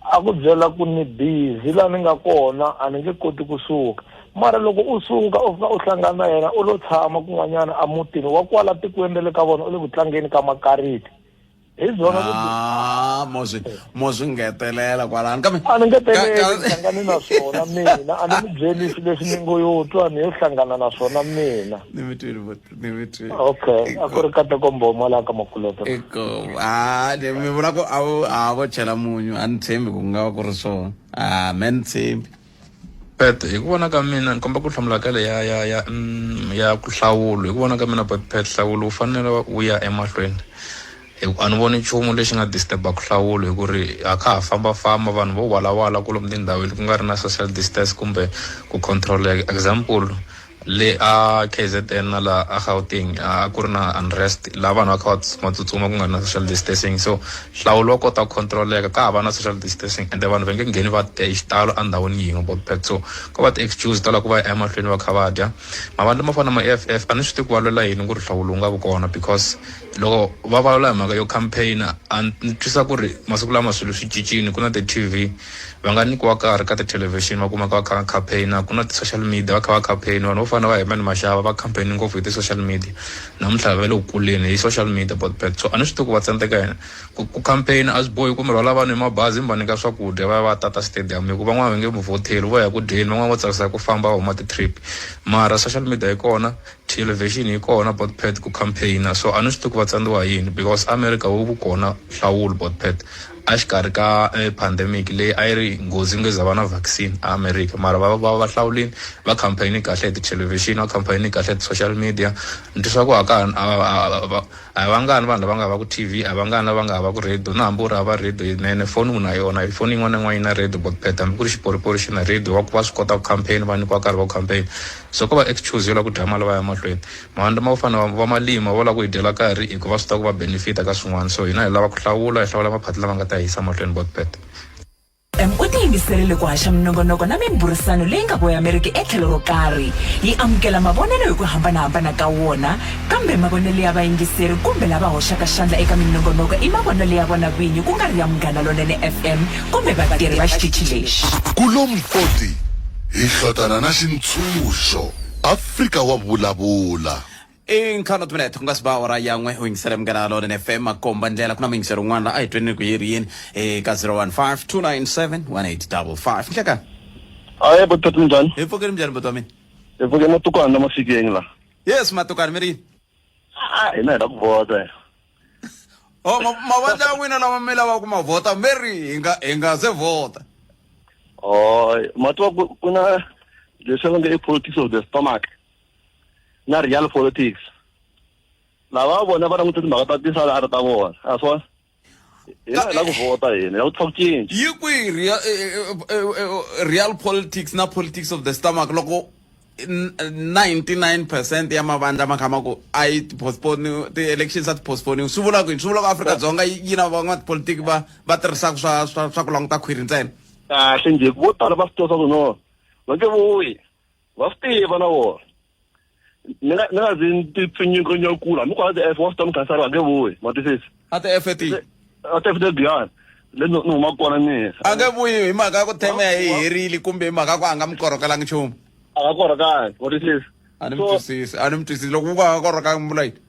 A ku byela ku ni busy laha ni nga kona, a ni nge koti kusuka. Mara loko u suka u fika u hlangana na yena, u lo tshama kun'wanyana emutini wa kwala tikweni ra le ka vona, u le ku tlangeni ka makariti hi byona. Ah, mo swi ngetelela kwalano, kambe A ni ngeteleli, ni hlangane na swona mina. A ni mi byeli swilo leswi ni ngo yo twa, ni yo hlangana na swona mina. Ni mi twile, ni mi twile. Okay, a ku ri Kateko Mboma laha ka Makuleke. Eko a ni mi vula ku a vo a vo chela munyu, a ni tshembi ku nga va ku ri swona, a me ni tshembi. Pet, hi ku vona ka mina, ni komba ku hlamula ka le ya ku hlawulo. Hi ku vona ka mina, Pet, hlawulo wu fanele wu ya emahlweni, hi ku a ni voni nchumu lexi nga disturb-aka hlawulo, hi ku ri a kha ha fambafamba vanhu vo walawala kwalomu tindhawini, ku nga ri na social distance kumbe ku control. Example, Le a KZN na la a Gauteng a ku ri na unrest laha vanhu va kha va tsutsuma ku nga na social distancing. So nhlawulo wa kota ku controleka ka ha va na social distancing ende vanhu va nge ngheni va hi xitalo endhawini yin'we botpet. So ko va ti-excuse ta lava ku va ya emahlweni va kha va dya. Mavandla mo fana na ma E_F_F a ni swi tivi ku va lwela yini ku ri nhlawulo wu nga vi kona, because loko va vulavula hi mhaka yo campaign a ni twisa ku ri masiku lama swilo swi cincile. Ku na ti-T_V, va nga nyikiwa nkarhi ka tithelevhixini va kumeka va kha va campaign-a, ku na ti-social media va kha va campaign. Vanhu vo fana na va Herman Mashava va campaign ngopfu hi ti-social media, namuntlha va le ku kuleni hi social media botpet. So a ni swi tivi ku va tsandzeka yini ku campaign. A swi bohi ku mi rhwala vanhu hi mabazi mi va nyika swakudya va ya va tata stadium, hi ku van'wana va nge mi vhoteli, vo ya ku dyeni, van'wana va tsakisa hi ku famba va huma ti-trip. Mara social media yi kona, television yi kona botpet ku campaign-a. So a ni swi tivi ku va tsandziwa hi yini, because America wu vu kona nhlawulo botpet exikarhi ka pandemic leyi a yi ri nghozi nge za va na vaccine a America, mara va va va hlawulini, va campaign kahle hi tithelevhixini, va campaign kahle hi ti-social media. Ni twa swa ku a ka ha a hi vangani vanhu lava nga hava ku T_V, a hi vangani lava nga hava ku radio, na hambi u ri hava radio yinene, foni u na yona, foni yin'wana na yin'wana yi na radio botpet, hambi ku ri xiporipori xi na radio. Va va swi kota ku campaign, va nyikiwa nkarhi wa ku campaign. So ko va excuse yo lava ku dya mali va ya mahlweni. Mavandla ma ku fana va Malima vo lava ku hi dyela nkarhi hikuva va swi tiva ku va benefit-a ka swin'wana. So hina hi lava ku hlawula, hi hlawula maphati lama nga ta hi yisa mahlweni botpet. M u tiyimiserile ku haxa minongonoko na mimbhurisano leyi nga voyameriki etlhelo ro karhi. Yi amukela mavonelo hi ku hambana-hambana ka wona, kambe mavonelo ya vayingiseri kumbe lava hoxaka xandla eka minongonoko i mavonelo ya vona vinyi ku nga ri ya Munghana Lonene FM kumbe vatirhi va xitichi lexi. Kulompoti hi hlotana na xintshunxo. Afrika wa vulavula. I ntlhanu timinete ku nga si ba awara ya n'we u yingisele Munghana Lonene FM makomba ndlela. Ku na muyingiseri un'wana la a hi tweni ku yi ri yini eka 015 297 1855. Nhlekani. Hayi botpet, minjhani? Hi pfukile, minjhani buti wa mina? Hi pfuke, Matukwana na Mafikeng la. Yes Matukwana, mi ri yini? Ah, hina hi la ku vhota. Oh, mavandla ya n'wina lama mi lavaka ku ma vhota mi ri hi nga se vhota? Oh, ma tiva ku na leswi va nge i politics of the stomach na real politics. Lava vona va langute timhaka ta tisalari ta vona, a swona hina hi la ku vhota, hina hi la ku tlha ku cinca. Yi kwihi real politics na politics of the stomach loko 99% ya mavandla ma kha ma ku a yi postpone ti-elections, a ti postponiwi? Swi vula ku yini? Swi vula ku Afrika-Dzonga yi na van'watipolitiki va tirhisaka swa ku languta khwiri ntsena? Kahle njhe, vo tala va swi tiva swa ku no va nge vuyi, va swi tiva na vona. Ni nga zi ni ti pfinyinginyakula hambi kwala ti-F wa swi tiva mukhansara va nge vuyi, ma twisisa? A ti-F ti? A ti-F te Giyani le ni huma kona mina. A nge vuyi hi mhaka ya ku theme ya yi herile kumbe hi mhaka ya ku a nga mi korokelangi nchumu? A nga korokangi, wa twisisa? A ni mi twisisi, a ni mi twisisi. Loko ku nga korokangi mi vula yini?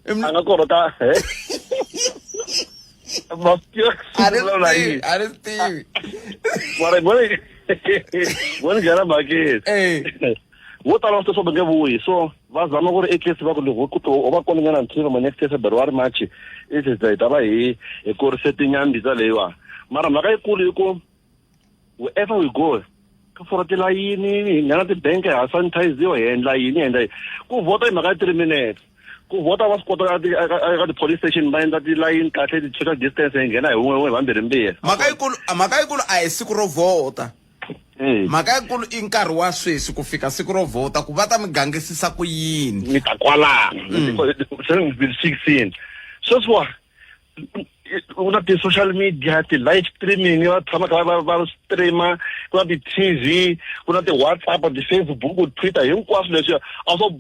A nga koroka he. Ma swi tiva A ni vulavula swi tivi, yini? a ni swi tivi. Mara vone nghena mhakeni. Vo tala va swi tiva swa va nge vuyi, so va zama ku ri at least va ku loko ku to va kona nyana until ma next year February, March i hi ta va hi kurise tinyambi ta leyiwani. Mara mhaka yikulu i ku wherever we go ka fora tilayini, hi nghena tibank, ha sanitiziwa, hi endla yini, hi endla yini. Ku vhota i mhaka ya 3 minutes. Ku vhota va swi kota eka ti-police station, va endla tilayini kahle, ti-social distance, hi nghena hi wun'we wun'we, hi vambirhi mbirhi. Mhaka yikulu a hi siku ro vhota. Mhaka yikulu i nkarhi wa sweswi ku fika siku ro vhota, ku va ta mi gangisisa ku yini. Mi ta kwalano 16 sweswiwa ku na ti-social media, ti-live streaming, va tshama kha va streama, ku na ti-TV, ku na ti-WhatsApp, ti-Facebook, Twitter, hinkwaswo leswiya. A swo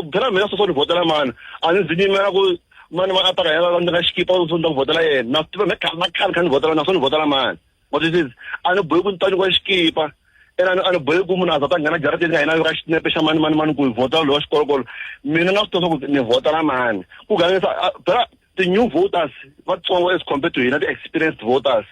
phela mina sweswo ni vhotela mani, a ni zi nyimela ku mani va a ta ka yena va nyika xikipa swo ni ta ku vhotela yena. Na swi tiva me khale na khale kha ni vhotela na swo ni vhotela mani, wa twisisa? A ni bohi ku ni ta nyikiwa xikipa ene a ni bohi ku munhu a za ta nghena jarateni ka hina ka xinepe xa mani mani mani ku hi vhotela lowa xikolokolo. Mina na swi tiva swa ku ni vhotela mani. Ku gangisa phela ti-new voters vatsongo as compared to hina ti-experienced voters,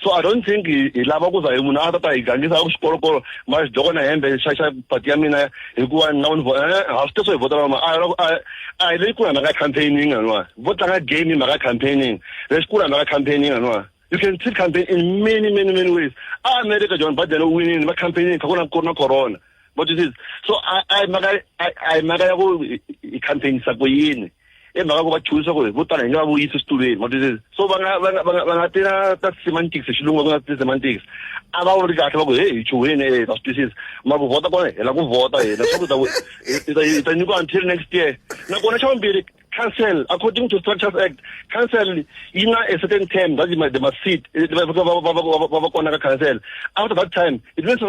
so I don't think hi lava ku za hi munhu a ta hi gangisa ku xikolokolo ma xidloko na hembe xa pati ya mina hikuva ni lava ni ha swi tiva swo hi vhotela ma a hi leyi kula hi mhaka ya campaigning aniwa vo tlanga game hi mhaka ya campaigning lexikulu hi mhaka ya campaigning aniwa. You can treat campaign in many, many, many ways. A America John Biden u winini va campaigning kha ku na ku ri na corona, but it is so a hi mhaka ya ku hi campaignisa ku yini. I mhaka ku va chuhisa ku vo tala hi nge va vuyisi switulweni ma twisisa so va nga va nga va nga va nga ti na ta semantics hi xilungu va nga ti semantics a va vuli kahle va ku hey hi chuhweni e ta swi twisisa ma ku vhota kona hi la ku vhota hina swa ku ta hi ta nyikiwa until next year nakona xa vumbirhi council according to structures act council yi na a certain term that they must sit va va va kona ka council after that time it means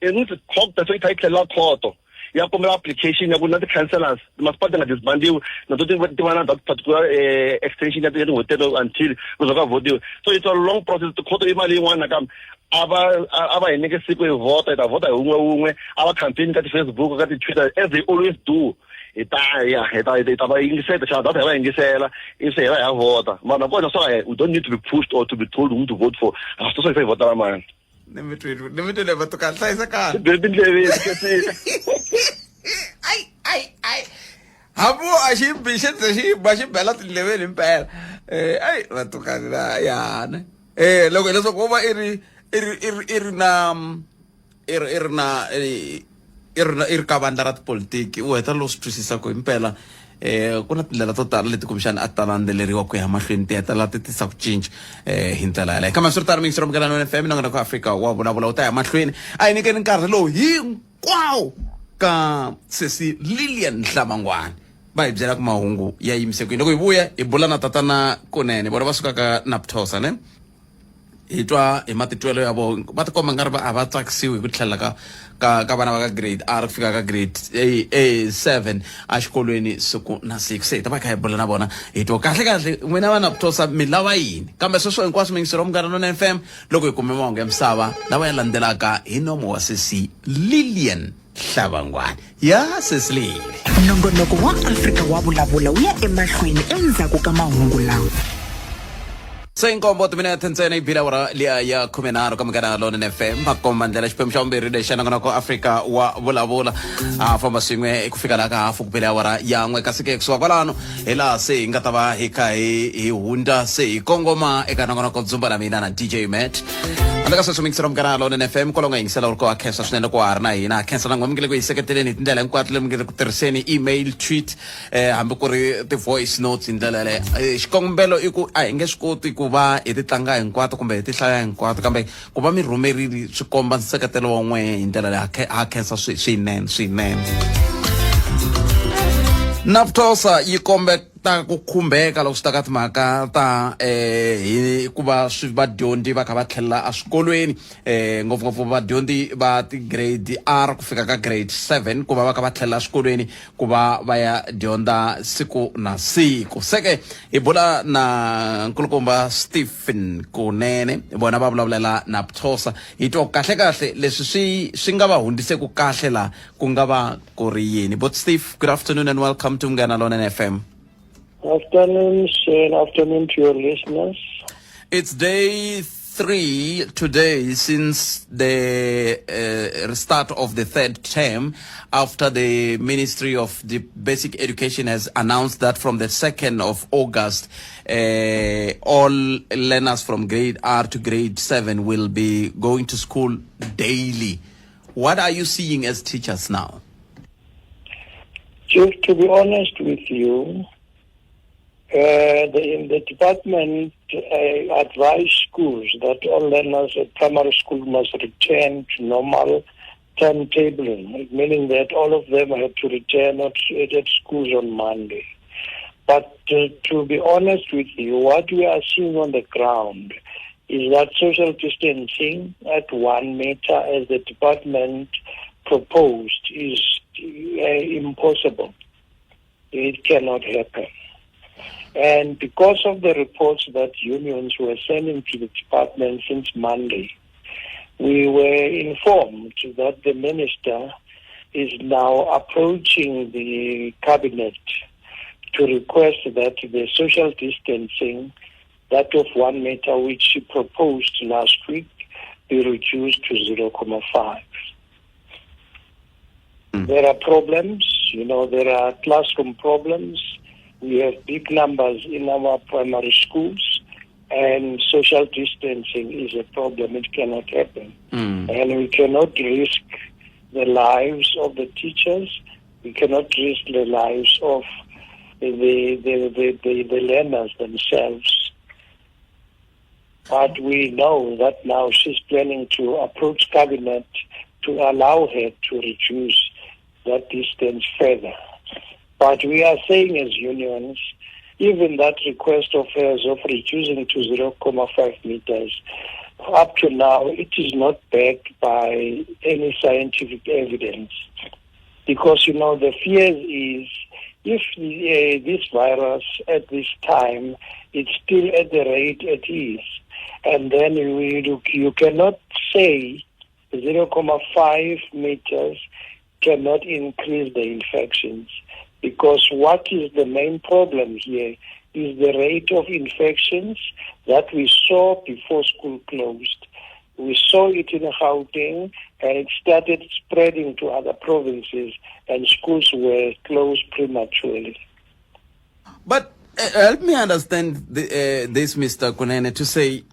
it means cogta se yi kha yi tlhelela khoto ya kombela application ya ku na ti-councellors masipala ti nga disbandiwi na to ti va na that particular eh, extension ya tin'hweti teto until ku za ka votiwa so it's a long process tikhoto i mali yin'wana nakambe a va a va hi nyike siku hi vhota hi ta vhota hi wun'we wun'we a va campaign ka ti-facebook ka ti-twitter as they always do hi ta ya hi ta hi ta va yingisela xana data hi va yingisela ivi se hi va hi ya vhota mara nakona swa we don't need to be pushed or to be told whom to vote for a swi to swa hi fa hi vhotela mani ni mi twile ni mi twile va tuka hlayisekani bele tindleveni khetile ai ai ai hambi a xi bi xi ze xi ba xi bela tindleveni himpela eh ai va tukani la yana eh loko hileswaku wo va i ri i ri i ri i ri na i ri i ri na i ri i ri ka vandla ra tipolitiki u heta lo swi twisisa ku himpela eh ku na tindlela to tala leti kumbexana a ta landzeleriwa ku ya mahlweni ti hetelela ti tisa ku cinca eh hi ndlela yaleyo kambe swi ri tano miyingisero munghana wa fm nongonoko afrika wa vulavula wu ta ya mahlweni a hi nyikeni nkarhi lowu hinkwawo ka sesi lilian hlamangwani va hi byela ku mahungu ya yimise kwini loko hi vuya hi bula na tatana kunene vona va sukaka naptosa ne hi twa hi matitwelo ya vona va tikomba nga ri va a va tsakisiwi hi ku tlhelela ka ka ka vana va ka grade r ku fika ka grade a a 7 exikolweni siku na siku se hi ta va kha hi bula na vona hi twa kahle kahle n'wina vana Ptosa mi lava yini kambe sweswo hinkwaswo miyingiselo wa Munghana Lonene FM loko hi kume mahungu ya misava lawa ya landzelaka hi nomo wa sesi Lilian Hlavangwani ya sesi Lili Nongonoko wa Afrika wa Vulavula wu ya emahlweni endzhaku ka mahungu lawa. Se nkombo timinete ntsena yi bile awara liya ya khumenharhu ka Munghana Lonene FM makomba ndlela xiphemu xa vumbirhi lexi xa nongonoko Afrika wa Vulavula a famba swin'we ku fika laha ka hafu ku bile awara ya n'we kasi ke kusuka kwalano hi laha se hi nga ta va hi kha hi hi hundza se hi kongoma eka nongonoko Dzumba na mina na DJ Matt handle ka sweswo mingiselo Munghana Lonene FM kwalaho nga yingisela u ri ko ha khensa swinene loko wa ha ri na hina ha khensa na n'we mi nge le ku hi seketeleni hi tindlela hinkwato le mi nge le ku tirhiseni email tweet eh hambi ku ri ti-voice notes hi ndlela yaleyo eh, xikongomelo i ku a hi nge swi koti ku va hi ti tlanga hinkwato kumbe hi ti hlaya hinkwato kambe ku va mi rhumerile swi komba nseketelo wa n'we hi ndlela leyi ha khensa swinene swinene naptosa yi kombeta ku khumbeka loko swi ta ka timhaka ta eh hi ku va swi vadyondzi va kha va tlhelela eswikolweni eh ngopfungopfu vadyondzi va ti-grade r ku fika ka grade 7 ku va va kha va tlhelela eswikolweni ku va va ya dyondza siku na siku seke hi bula na nkulukumba Stephen Kunene vona va vulavulela na Ptosa hi twa kahle kahle leswi swi swi nga va hundziseku kahle la ku nga va ku ri yini but Steve good afternoon and welcome to Munghana Lonene FM Afternoon, sir. Afternoon to your listeners. It's day 3 today since the start of the third term after the Ministry of the Basic Education has announced that from the 2nd of August, all learners from grade R to grade 7 will be going to school daily. What are you seeing as teachers now? Chief, to be honest with you, the, in the department advised schools that all learners at primary school must return to normal timetabling, meaning that all of them had to return at, at schools on Monday. But to be honest with you, what we are seeing on the ground is that social distancing at one meter, as the department proposed, is impossible. It cannot happen. And because of the reports that unions were sending to the department since Monday, we were informed that the minister is now approaching the cabinet to request that the social distancing, that of 1 meter, which she proposed last week, be reduced to 0.5. There are problems, you know, there are classroom problems. We have big numbers in our primary schools, and social distancing is a problem. It cannot happen. And we cannot risk the lives of the teachers. We cannot risk the lives of the, the, the, the, the learners themselves. But we know that now she's planning to approach cabinet to allow her to reduce that distance further. But we are saying as unions, even that request of hers of reducing to 0.5 meters, up to now, it is not backed by any scientific evidence. Because, you know, the fear is if uh, this virus at this time it's still at the rate it is, and then you, you cannot say 0.5 meters cannot increase the infections because what is the main problem here is the rate of infections that we saw before school closed. We saw it in Gauteng and it started spreading to other provinces and schools were closed prematurely. But uh, help me understand the, uh, this, Mr. Kunene, to say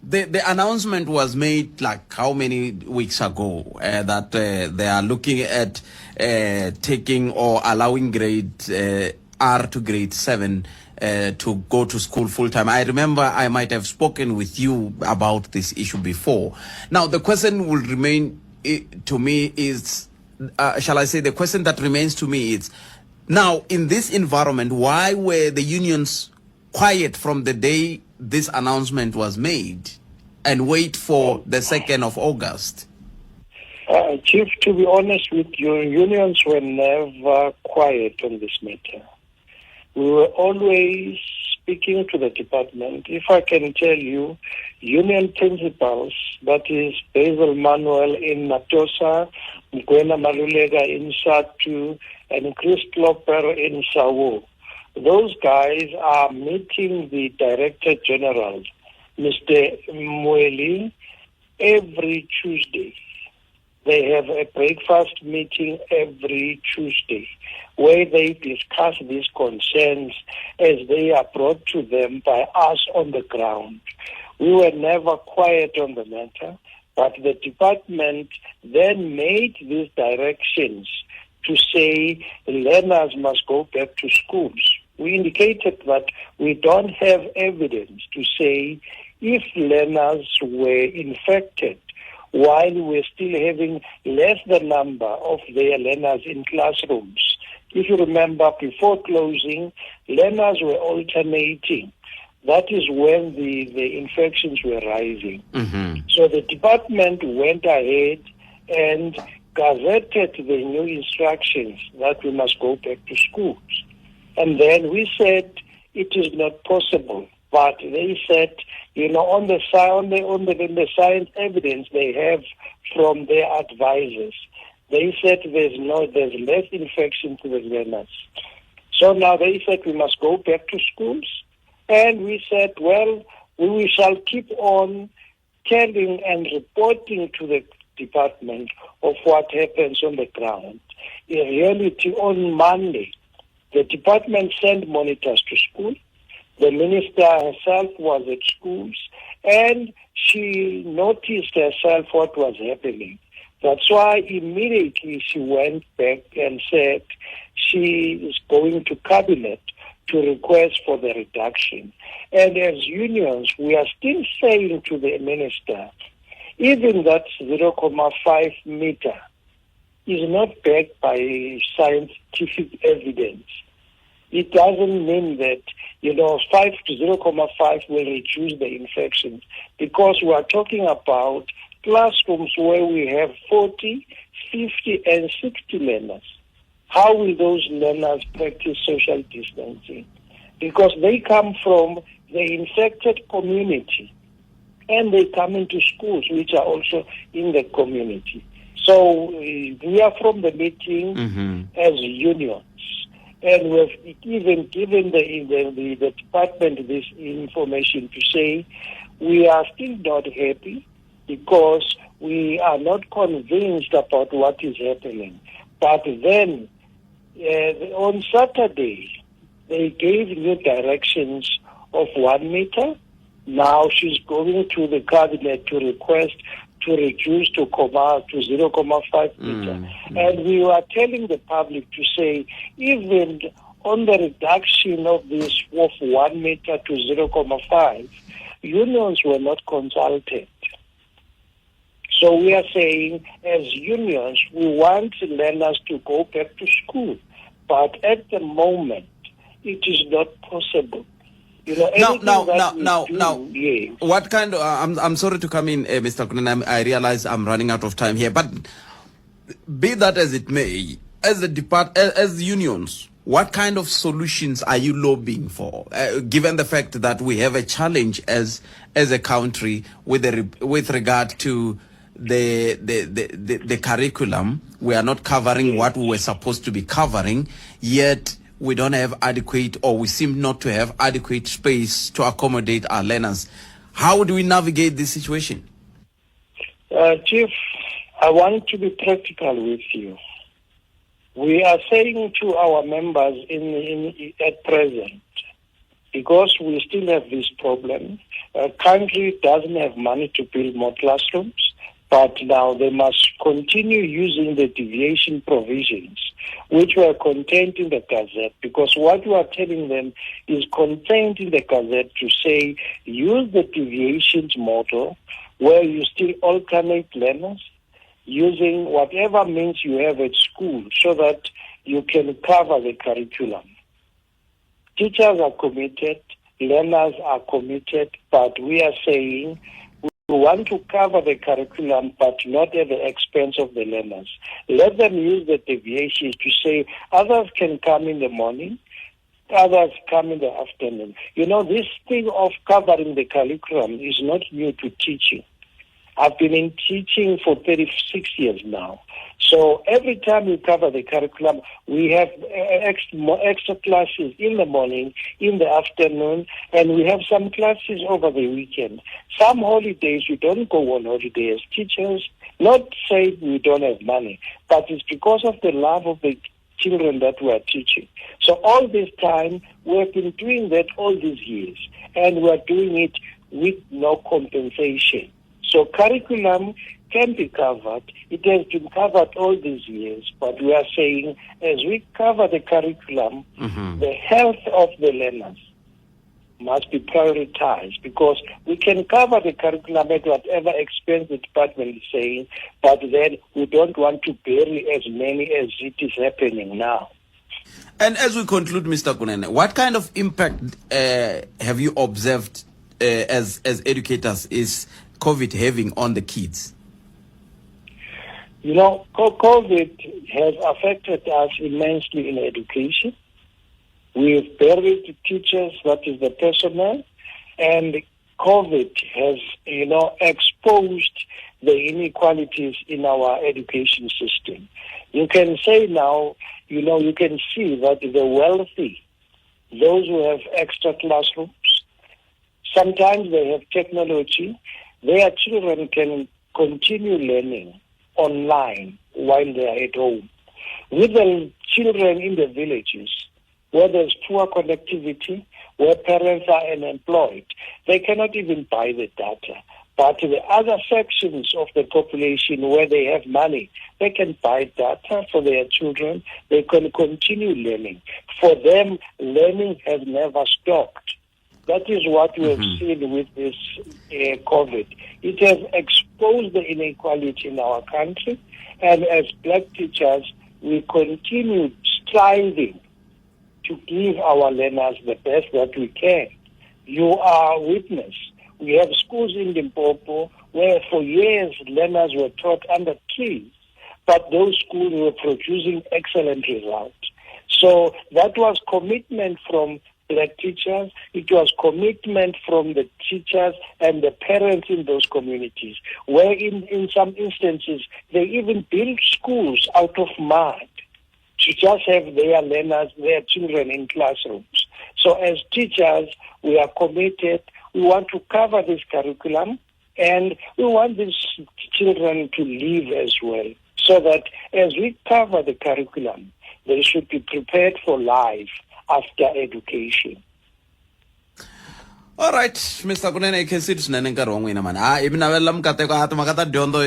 the, the announcement was made like how many weeks ago uh, that uh, they are looking at uh, taking or allowing grade uh, R to grade 7 uh, to go to school full time. I remember I might have spoken with you about this issue before. Now, the question will remain eh, to me is, uh, shall I say, the question that remains to me is, now in this environment, why were the unions quiet from the day this announcement was made and wait for the 2nd of August? Uh, Chief, to be honest with you, unions were never quiet on this matter. We were always speaking to the department. If I can tell you, union principals, that is Basil Manuel in Matosa, Mgwena Maluleka in Satu, and Chris Klopper in Sawu. Those guys are meeting the Director General, Mr. Mweli, every Tuesday. They have a breakfast meeting every Tuesday where they discuss these concerns as they are brought to them by us on the ground. We were never quiet on the matter, but the department then made these directions to say learners must go back to schools. We indicated that we don't have evidence to say if learners were infected while we're still having less the number of their learners in classrooms. If you remember, before closing, learners were alternating. That is when the, the infections were rising. Mm-hmm. So the department went ahead and gazetted the new instructions that we must go back to schools. And then we said it is not possible. But they said, you know, on the, on the, on the, on the science evidence they have from their advisors, they said there's no, there's less infection to the learners. So now they said we must go back to schools. And we said, well, we shall keep on telling and reporting to the department of what happens on the ground. In reality, on Monday, the department sent monitors to school. The minister herself was at schools and she noticed herself what was happening. That's why immediately she went back and said she is going to cabinet to request for the reduction. And as unions, we are still saying to the minister, even that 0.5 meter is not backed by scientific evidence. It doesn't mean that, you know, 5 to 0.5 will reduce the infections because we are talking about classrooms where we have 40, 50, and 60 learners. How will those learners practice social distancing? Because they come from the infected community and they come into schools which are also in the community. So we are from the meeting mm-hmm. as unions. And we've even given the, the, the department this information to say we are still not happy because we are not convinced about what is happening. But then uh, on Saturday, they gave new directions of one meter. Now she's going to the cabinet to request to reduce to comma to 0.5 meter. Mm. And we were telling the public to say even on the reduction of this of 1 meter to 0.5, unions were not consulted. So we are saying, as unions, we want learners to go back to school. But at the moment, it is not possible. You know, now, yes. What kind of, I'm sorry to come in, Mr. Kunene, I realize I'm running out of time here, but be that as it may, as the depart, as unions, what kind of solutions are you lobbying for, given the fact that we have a challenge as a country with regard to the curriculum? We are not covering what we were supposed to be covering, yet we don't have adequate, or we seem not to have adequate space to accommodate our learners. How do we navigate this situation? Chief, I want to be practical with you. We are saying to our members in at present, because we still have this problem, a country doesn't have money to build more classrooms, but now they must continue using the deviation provisions, which were contained in the Gazette, because what you are telling them is contained in the Gazette to say, use the deviations model where you still alternate learners using whatever means you have at school so that you can cover the curriculum. Teachers are committed, learners are committed, but we are saying we want to cover the curriculum, but not at the expense of the learners. Let them use the deviations to say others can come in the morning, others come in the afternoon. You know, this thing of covering the curriculum is not new to teaching. I've been in teaching for 36 years now. So every time we cover the curriculum, we have extra classes in the morning, in the afternoon, and we have some classes over the weekend. Some holidays, we don't go on holiday as teachers. Not saying we don't have money, but it's because of the love of the children that we are teaching. So all this time, we have been doing that all these years, and we are doing it with no compensation. So curriculum can be covered. It has been covered all these years, but we are saying as we cover the curriculum, the health of the learners must be prioritized, because we can cover the curriculum at whatever expense the department is saying, but then we don't want to bury as many as it is happening now. And as we conclude, Mr. Kunene, what kind of impact have you observed as educators is COVID having on the kids? You know, COVID has affected us immensely in education. We've buried teachers, that is the personnel, and COVID has, you know, exposed the inequalities in our education system. You can say now, you know, you can see that the wealthy, those who have extra classrooms, sometimes they have technology, their children can continue learning online while they are at home. With the children in the villages, where there's poor connectivity, where parents are unemployed, they cannot even buy the data. But the other sections of the population where they have money, they can buy data for their children. They can continue learning. For them, learning has never stopped. That is what we have seen with this COVID. It has exposed the inequality in our country. And as black teachers, we continue striving to give our learners the best that we can. You are witness. We have schools in Limpopo where for years learners were taught under trees, but those schools were producing excellent results. So that was commitment from black teachers. It was commitment from the teachers and the parents in those communities, where in some instances they even built schools out of mud to just have their learners, their children in classrooms. So as teachers, we are committed. We want to cover this curriculum, and we want these children to live as well, so that as we cover the curriculum, they should be prepared for life after education. Alright, Mr Kunene hi khensile swinene nkarhi wa n'wina mani. Ha, hi mi navelela mikateko a timhaka ta dyondzo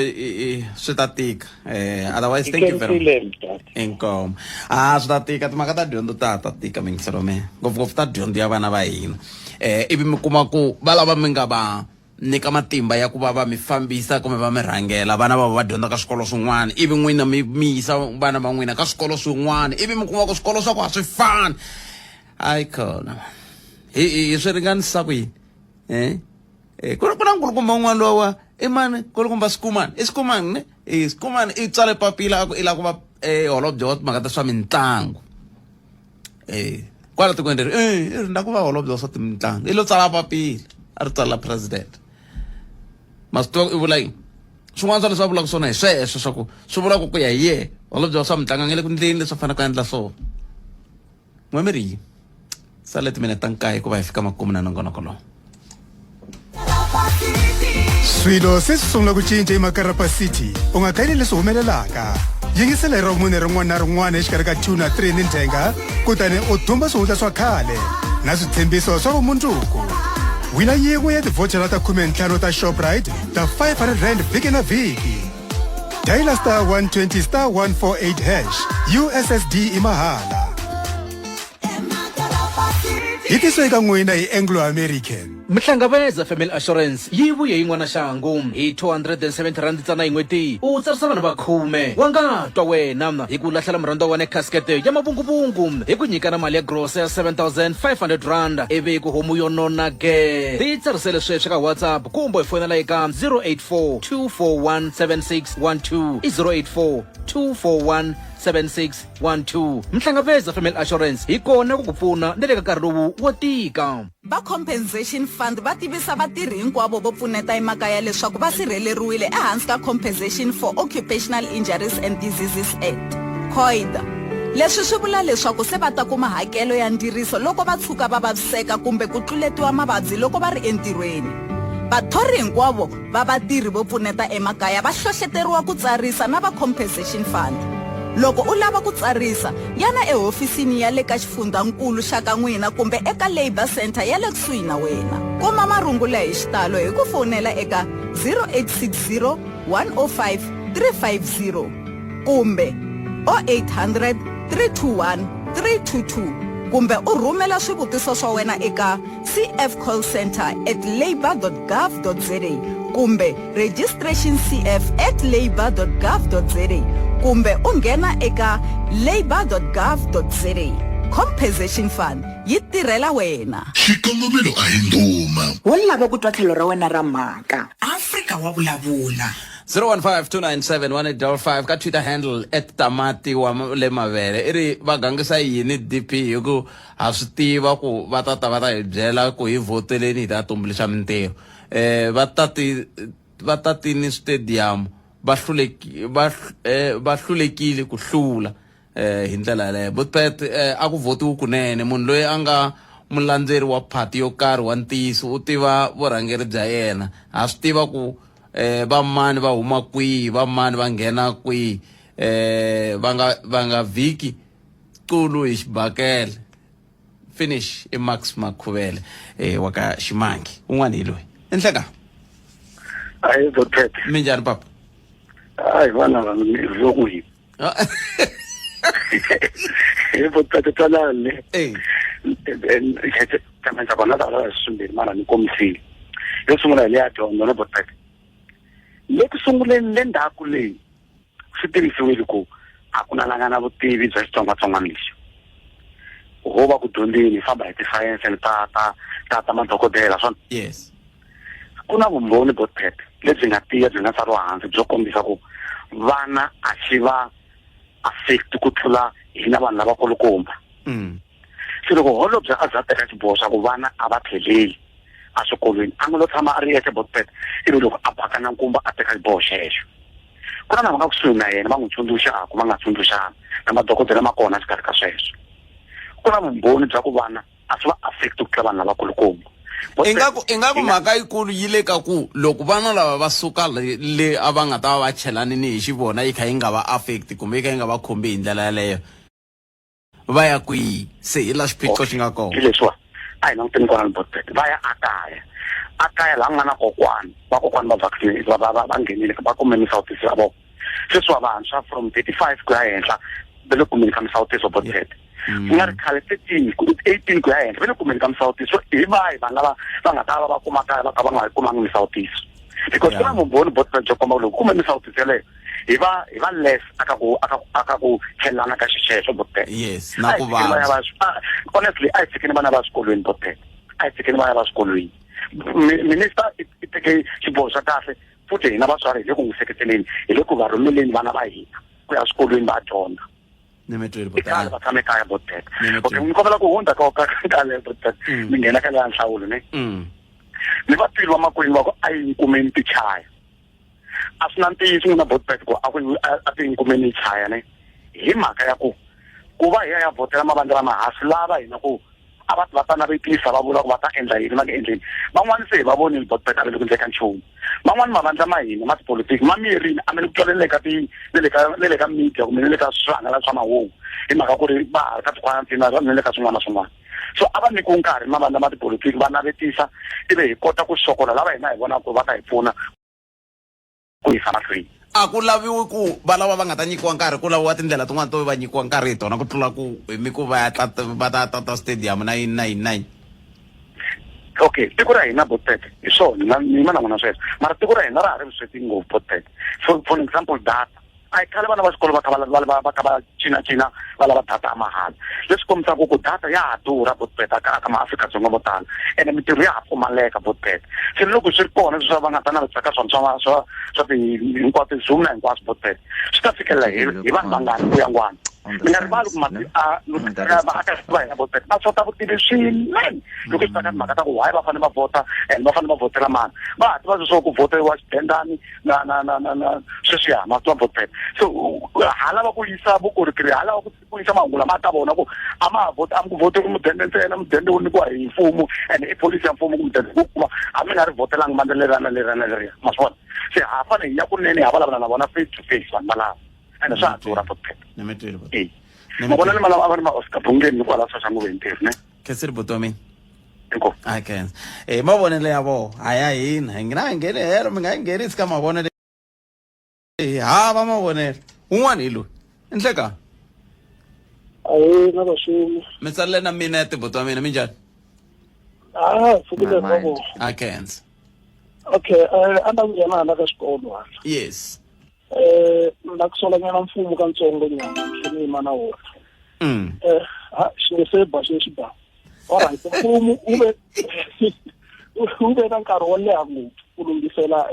swi ta tika. Eh, otherwise thank you very much. Inkomu. Ah, swi ta tika timhaka ta dyondzo ta ta tika mingiselo me. Ngopfungopfu ta dyondzo ya vana va hina. Eh, ivi mi kuma ku va lava mi nga va nyika matimba ya ku va va mi fambisa kumbe va mi rhangela vana va va dyondza ka swikolo swin'wana ivi n'wina mi mi yisa vana va n'wina ka swikolo swin'wana ivi mi kuma ku swikolo swa ku a swi fani hayi khona hi hi swi ringanisa ku yini eh eh ku na nkulukumba un'wana lowa wa i mani nkulukumba sikumani i sikumani ne i sikumani i tsale papila a ku i lava ku va eh holobye wa timhaka ta swa mitlangu eh kwala tikweni leri eh i ri na ku va holobye wa swa mitlangu i lo tsala papila a ri tsalela president ma swi tiva i vula yini swin'wana swa leswi a vulaka swona hi sweswo swa ku swi vula ku ku ya hi yehe holobye wa swa mitlangu a nge le ku ndleni leswi a faneleke a endla swona n'we mi ri yi sale timinete ta nkaye ku va hi fika makumu na nongonoko lowu Swilo se swi sungula ku cinca eMakarapa City. U nga kayeli leswi humelelaka. Yingisela hi Ravumune rin'wana na rin'wana exikarhi ka 2 na 3 nindzhenga kutani u thumba swihundla swa khale na switshembiso swa vumundzuku. Wina yin'we ya tivhochara ta 15 ta Shoprite ta R500 vhiki na vhiki. Dayila star 120 star 148 hash USSD i mahala. Yi tisiwe eka n'wina hi Anglo American. Mhlangaveza Family Assurance yi vuye yin'wana xangu hi R270 ntsena hi n'hweti u tsarisa vanhu va khume wa nga twa wena hi ku lahlela murhandziwa wa wena ekhasket ya mavunguvungu hi ku nyikana mali ya grosa ya R7500 ivi ku homu yo nona ke ti tsarisele sweswi ka WhatsApp kumbe hi fonela eka 084 241 7612 i 084 241 7612 Mhlangaveza Family Assurance hi kona ku ku pfuna ni le ka nkarhi lowu wo tika. Va Compensation Fund va tivisa vatirhi hinkwavo vo pfuneta emakaya leswaku va sirheleriwile ehansi ka Compensation for Occupational Injuries and Diseases Act, COIDA. Leswi swi vula leswaku se va ta kuma hakelo ya ndziriso loko va tshuka va vaviseka kumbe ku tluletiwa mavabyi loko va ri entirhweni. Vathori hinkwavo va vatirhi vo pfuneta emakaya va hlohleteriwa ku tsarisa na va Compensation Fund. Loko u lava ku tsarisa, yana ehofisini ya le ka xifundzankulu xa ka n'wina kumbe eka Labour Centre ya le kusuhi na wena. Kuma marungula hi xitalo hi ku fowunela eka 0860 105 350 kumbe 0800 321 322 kumbe u rhumela swivutiso swa wena eka cfcallcentre at labour.gov.za kumbe registrationcf at labour.gov.za kumbe u nghena eka labour.gov.za Compensation Fund yi tirhela wena. Xikongomelo a hi ndhuma. Wo lava ku twa tlhelo ra wena ra mhaka. Afrika wa vulavula. 015-297-1855 ka Twitter handle at tamati wa le mavele i ri va gangisa yini DP hi ku ha swi tiva ku va ta ta va ta hi byela ku hi vhoteleni hi ta tumbuluxa mintirho eh va tati va tatini stadium va hluleki va eh, va hlulekile ku hlula eh hi ndlela yaleyo Botpet eh, a ku votiwi kunene munhu loyi a nga mulandzeri wa phati yo karhi wa ntiyiso u tiva vurhangeri bya yena ha swi tiva ku eh va mani va huma kwihi va mani va nghena kwihi eh va nga va nga vhiki Xulu hi xibakele finish i Max Makhuvele eh wa ka Ximangi un'wana hi loyi enhleka Hayi Dr. Minjhani papa Hayi vana va mi ku yini Hi Dr. twanani Eh tsamisa kona ta la swimbirhi mara ni komisile yo sungula hi leya dyondzo ne Dr. Le ku sunguleni le ndzhaku leyi swi tivisiwile ku a ku na la nga na vutivi bya xitsongwatsongwana lexi ho va ku dyondzeni hi famba hi tisayense ni ta ta ta ta madokodela swona yes ku na vumbhoni byo tete lebyi nga tiya byi nga tsariwa hansi byo kombisa ku vana a xi va affect ku tlula hina vanhu lavakulukumba se loko holobye a za teka xiboho xa ku vana a va tlheleli eswikolweni a nga lo tshama a ri yexe botpet ivi loko a baka na nkumba a teka xiboho xexo ku na lava nga kusuhi na yena va n'wi tsundzuxaka va nga tsundzuxana na madokodela ma kona exikarhi ka sweswo ku na vumbhoni bya ku vana a swi va affect ku tlula vanhu lavakulukumba ingaku ingaku mhaka yikulu yi le ka ku loko vana lava va suka le le a va nga ta va va chelanini hi xivona yi kha yi nga va affect kumbe yi kha yi nga va khumbi hi ndlela yaleyo va ya kwihi se hi la xiphiqo xi nga kona hi leswiwa A hi languteni kwalano Botpet, va ya akaya. Akaya laha ku nga na kokwani, vakokwani va vaccine va va va nghenile va kume misawutiso ya vona. Sweswiwa vantshwa from 35 ku ya henhla va le kumeni ka misawutiso Botpet. Ku nga ri khale 13 ku 18 ku ya henhla va le kumeni ka misawutiso. Hi vahi vanhu lava va nga ta va va kuma kaya va ka va nga yi kumangi misawutiso? Because ku na vumbhoni Botpet byo komba ku loko u kume misawutiso yeleyo hi va hi va less aka ku aka aka ku chelana ka xixexo Botpet. Yes, na ku vabya. Honestly, a hi tshikeni vana va swikolweni Botpet. A hi tshikeni vana va swikolweni. Minister i teke xiboho xa kahle futhi hina vatswari hi le ku n'wi seketeleni, hi le ku va rhumeleni vana va hina ku ya swikolweni va dyondza. Ni mi twile I khale va tshame kaya Botpet. Okay, ni kombela ku hundza ka ka ka le Botpet. Mi nghena ka leya nhlawulo ne. Ni va twile vamakwenu va ku a yi kumeni tichaya. A swi na ntiyiso n'wina Botpet ku a ku a ti kumeni chaya ne. Hi mhaka ya ku ku va hi ya ya vhotela mavandla lama ha swi lava hina ku a va va ta navetisa va vula ku va ta endla yini va nge endleni. Van'wani se hi va vonile Botpet a va le ku endleka nchumu. Van'wani mavandla ma hina ma tipolitiki ma miyerini a ma le ku twaleni ka ti ne le ka ne le ka media kumbe ne le ka swihangalasa swa mahungu hi mhaka ku ri va ha ri ka tikhwantini na ne le ka swin'wana na swin'wana. So a va nyikiwi nkarhi mavandla ma tipolitiki va navetisa ivi hi kota ku sokola lava hina hi vonaka ku va ta hi pfuna ku yisa mahlweni. A ku laviwi ku va lava va nga ta nyikiwa nkarhi, ku laviwa tindlela tin'wana to va nyikiwa nkarhi hi tona ku tlula ku mi ku va ya va ta tata stadium na yini na yini na yini. Okay, tiko ra hina Botpet hi swona na ni yima na n'wina sweswo, mara tiko ra hina ra ha ri vusweti ngopfu Botpet. For example, data a hi khale vana va xikolo va kha va va va kha va cinacina va lava data ya mahala, leswi kombisaka ku data ya ha durha Botpet aka aka maAfrika-Dzonga vo tala, ene mintirho ya ha pfumaleka Botpet. Se loko swi ri kona leswi va nga ta navetisa ka swona swa swa swa ti hinkwato Zoom na hinkwaswo Botpet, swi ta fikelela hi hi vanhu vangani ku ya ngwana. Mi nga rivali ku vaakatiko va hina Botpet va xota vutivi swinene loko swi ta ka timhaka ta ku why va fanele va vhota and va fanele va vhotela mani. Va ha tiva leswaku ku vhoteriwa xidendani na na na na na sweswiya ma swi tiva Botpet. So ha lava ku yisa vukorhokeri, ha lava ku yisa mahungu lama ka vona ku a ma ha vhoti, a mi ku vhoteri mudende ntsena, mudende wu nyikiwa hi mfumo and i pholisi ya mfumo ku mudende ku kuma a mi nga ri vhotelangi mandla leriya na leriya na leriya, ma swi vona. Se ha fanele hi ya kunene hi ya vulavula na vona face to face vanhu valava, ene swa ha durha Botpet. Ni mi twile. E mavonelo malava a va ri ma Oscar Bungeni ni kwala Soshanguve hi ntirho ne. Khensile buti wa mina. Inkomu. A khensa. Eh mavonelo ya vona a ya hina, hi nga hi ngheni helo, mi nga hi nghenisi ka mavonelo. Hi hava mavonelo. Un'wana hi loyi. Nhleka. Ahee na vaxumi. Mi tsalele na minete buti wa mina, minjhani? Ah, pfukile ka vona. A khensa. Okay, a na ku nghena hala ka xikolo hala. Yes. Na ku solanyana mfumo katsongo nyana ni tlhela ni yima na wona. Ha xi nge se ba xi xi ba. Alright, mfumo wu ve wu ve na nkarhi wo leha ngopfu ku lunghisela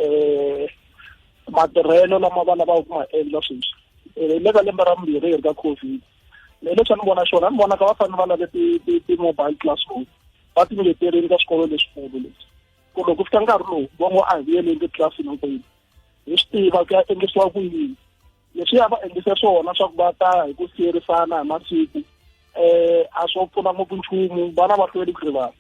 matirhelo lama va lavaka ku ma endla sweswi. Le ka lembe ra vumbirhi hi ri ka COVID. Me leswi a ni vona xona, a ni vona ka va fanele va lave ti ti ti mobile classroom va ti ngeterini ka swikolo leswikulu leswi. Ku loko ku fika nkarhi lowu va ngo a hi vuyeleni titlilasini hinkwenu. Hi swi tiva ku ya endlisiwa ku yini. Leswiya va endlise swona swa ku va ta hi ku siyerisana hi masiku a swo pfuna ngopfu nchumu, vana va hlweli ku rivala.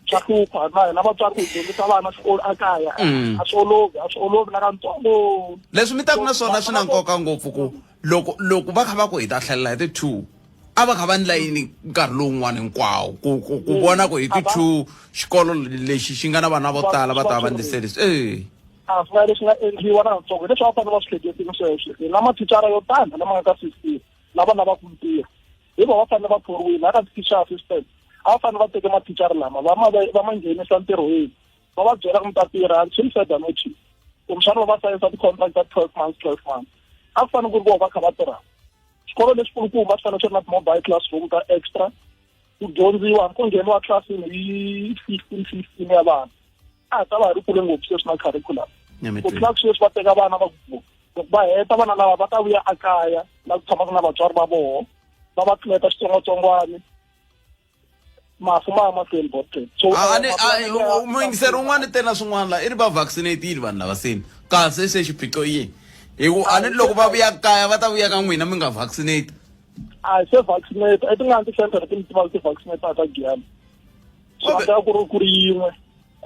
Swa hlupha na hina vatswari ku hi dyondzisa vana xikolo a kaya a swi olovi, a swi olovi na katsongo. Leswi mi taku na swona swi na nkoka ngopfu ku loko loko va kha va ku hi ta tlhelela hi ti 2 a va kha va ndla yini nkarhi lowun'wana hinkwawo ku ku ku vona ku hi ti 2 xikolo lexi xi nga na vana vo tala va ta va ndlise leswi. A swi nga leswi nga endliwa na katsongo, leswi va fanele va swi hleketile sweswo. Hi na mathicara yo tala lama nga ka system lava lavaka mintirho, hi vona va fanele va thoriwile na ka ti-teacher assistant. A va fanele va teke mathicara lama va ma va ma nghenisa ntirhweni, va va byela ku mi ta tirha until further notice, kumbexana va va sayisa ti-contract ta 12 months, 12 months. A ku fanele ku ri vona va kha va tirha. Swikolo leswikulukumba swi fanele swi ri na ti-mobile classroom ta extra, ku dyondziwa hambi ku ngheniwa tlilasini hi 15 15 ya vana. A ha ta va hi ri kule ngopfu sweswi na curriculum. Ku tlula ku sweswi va teka vana va ku loko va heta vana lava va ta vuya ekaya la ku tshamaka na vatswari va vona, va va tluleta xitsongwatsongwana, mafu ma ya mahlweni Botpet. So, muyingiseri un'wana te na swin'wana la i ri va vaccinatile vanhu lava seni, kasi se xiphiqo i yini? Hi ku a ni loko va vuya kaya va ta vuya ka n'wina mi nga vaccinate. A se vaccinate, i tingani ti-center leti mi tivaka ti vaccinate ta Giyani? Swi nga ku ri ku ri yin'we,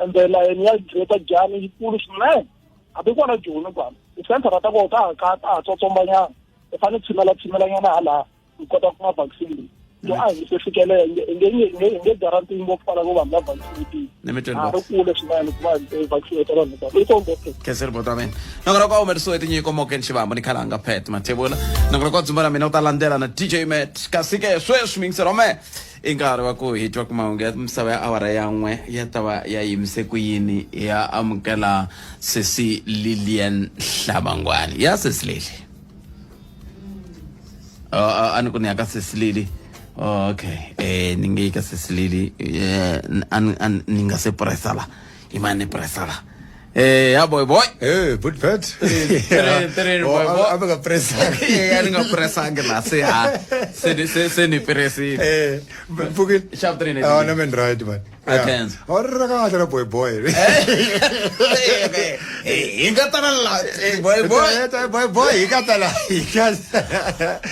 ende layeni ya Greater Giyani yikulu swinene. Hambi kona Joni kwala, ti-center ta kona ta ha ka ta ha tsotsombanyana, i fanele tshinela tshinelanyana hala u kota ku kuma vaccine leyi. So a hi se fikelela hi nge hi nge guarantee ngopfu kwala ku vanhu va vaccinatile. Ni mi twini Ha ri kule swinene ku va hi vaccinate vanhu hinkwavo. I kombo Khenseri buti wa mina. Nongonoko wa humelisiwe tinyiko Morgan Xivambu ni Khalanga Pat Mathebula. Nongonoko wa dzumba la mina u ta landzela na DJ Matt. Kasi ke sweswi miyingiselo wa mehe i nkarhi wa ku hi twa ku mahungu ya misava ya awara ya n'we ya ta va ya yimise ku yini ya amukela sesi Lilian Hlabangwani. Ya sesi Lili. A ni ku ni ya ka sesi Lili. Oh, okay. Eh ni nge yi ka sesi Lili eh ni nga se pressa la. Imani pressa la. Eh, ya boy boy. Eh, good pet. Tere boy boy. A nga pressangi. Eh, a ni nga pressangi la se ha. Se se se ni pressile. Eh, mpfukile. Sharp 3 Ah, na men right man. Athens. A ri ra kahle ra boy boy. Eh, hi nga tala la boy boy. Boy boy hi nga tala. Hi nga.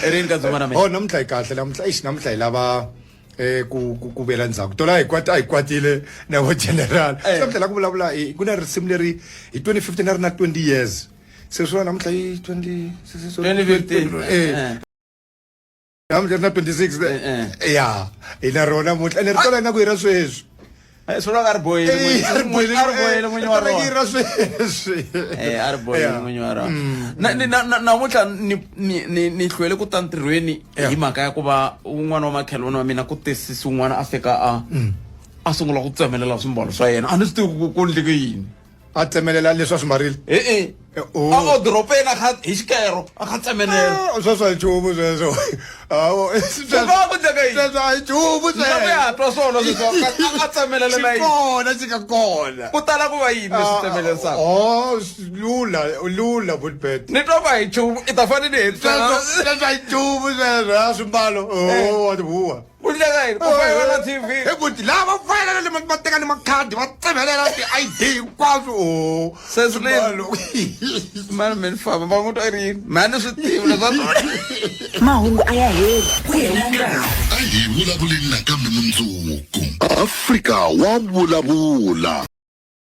Rini ka dzuma na mina. Oh, namuntlha hi kahle namuntlha. Eish, namuntlha hi lava eh ku ku ku vuyela ndzhaku tola hi kwata hi kwatile na vo general eh. se tlhela ku vulavula hi ku na risimu leri hi 2015 a ri na 20 years se swi namuntlha hi 20 2015 eh, eh. namuntlha ri na 26 eh, ya hi na rona namuntlha ene ri tola ingaku hi ra sweswi Eh, swi vula a ri bohile Eh, a ri bohile a ri bohile n'winyi wa rona rona ra sweswi Eh, a ri bohile Yeah. n'winyi wa rona Na- ni- na- na- namuntlha ni ni ni ni hlwele ku ta ntirhweni hi mhaka ya ku va un'wana wa makhelwani wa mina ku tesisi un'wana a fika a a sungula ku tsemelela swimbalo swa yena a ni swi tivi ku ku endleke yini a tsemelela leswi a swi mbarile e-e oh. a o doropeni a kha hi xikero a kha tsemelela ah, sweswo a hi nchumu sweswo ku va ku ndleka yini sweswo a hi nchumu sweswo ya twa swona sweswo a tsemelela na yini kona xi nga kona ku tala ku va yini leswi tsemelerisaka oh lula lula bulbet ni twa ku a hi nchumu i ta fanele ni sweswo sweswo a hi nchumu sweswo a swimbalo oh wa tihuwa ku ndleka yini ku fayela na tv hi ku lava fayela le va teka ni makhadi va tsemelela ti-id hinkwaswo o sesmani mi ni famba va n'wi twa ri yini mhani ni swi tivi leswaku mahungu a ya heli ku hela nkarhi A hi vulavuleni nakambe mundzuku. Afrika wa vulavula.